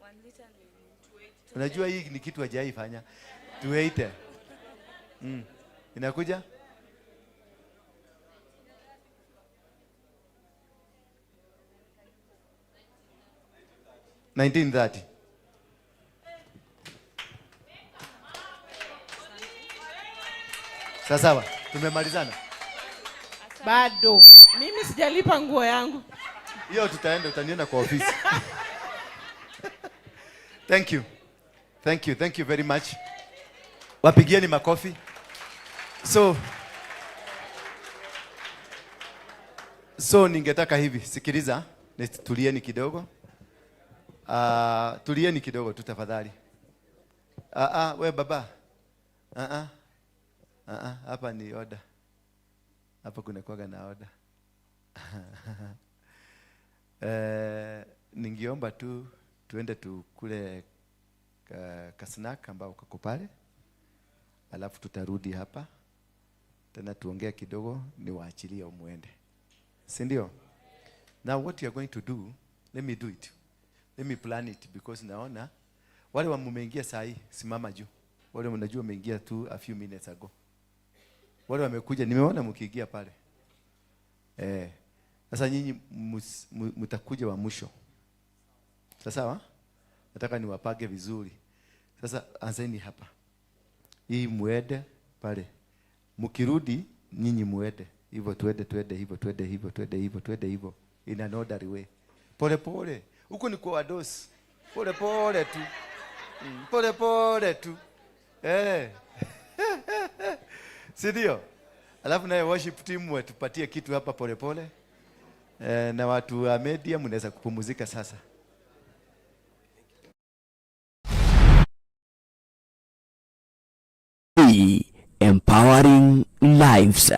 1 liter ni 280. Unajua hii ni kitu hajaifanya. 280. Inakuja? 1930. Sawa sawa, tumemalizana. Bado. Mimi sijalipa nguo yangu. Hiyo tutaenda, utaniona kwa ofisi. Thank you. Thank you. Thank you very much. Wapigieni makofi. So ningetaka hivi, sikiliza, nitulieni kidogo. Tulieni kidogo tu tafadhali. We baba. Hapa ni order. Hapa kuna kuwaga na order. Ningeomba tu tuende tukule kasnack ambao kako pale. Alafu tutarudi hapa tena tuongee kidogo, niwaachilie muende. Si ndio? Now what you are going to do, let me do it. Let me plan it because naona wale wa mumeingia saa hii, simama juu. Wale mnajua mmeingia tu a few minutes ago. Wale wamekuja, nimeona mkiingia pale. Sasa nyinyi mtakuja wa mwisho. Sawa? Nataka niwapage vizuri. Sasa anzeni hapa. Hii muende pale. Mkirudi nyinyi muende. Hivyo tuende tuende hivyo tuende hivyo tuende hivyo tuende hivyo in an orderly way. Pole pole. Huko ni kwa wadosi. Pole pole tu. Pole pole tu. Si ndio? Alafu naye worship team watupatie kitu hapa pole pole. Na watu wa media mnaweza kupumzika sasa. Empowering lives.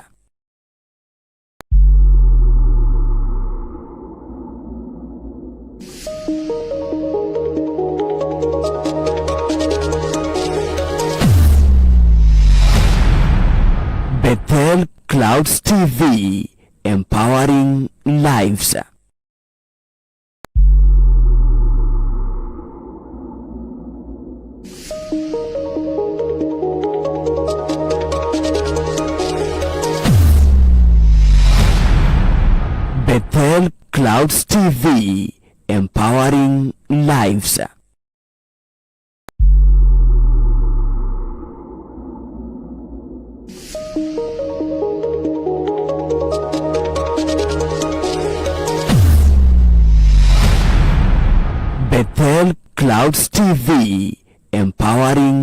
Bethel Clouds TV, empowering lives. Bethel Clouds TV, empowering lives. Bethel Clouds TV, empowering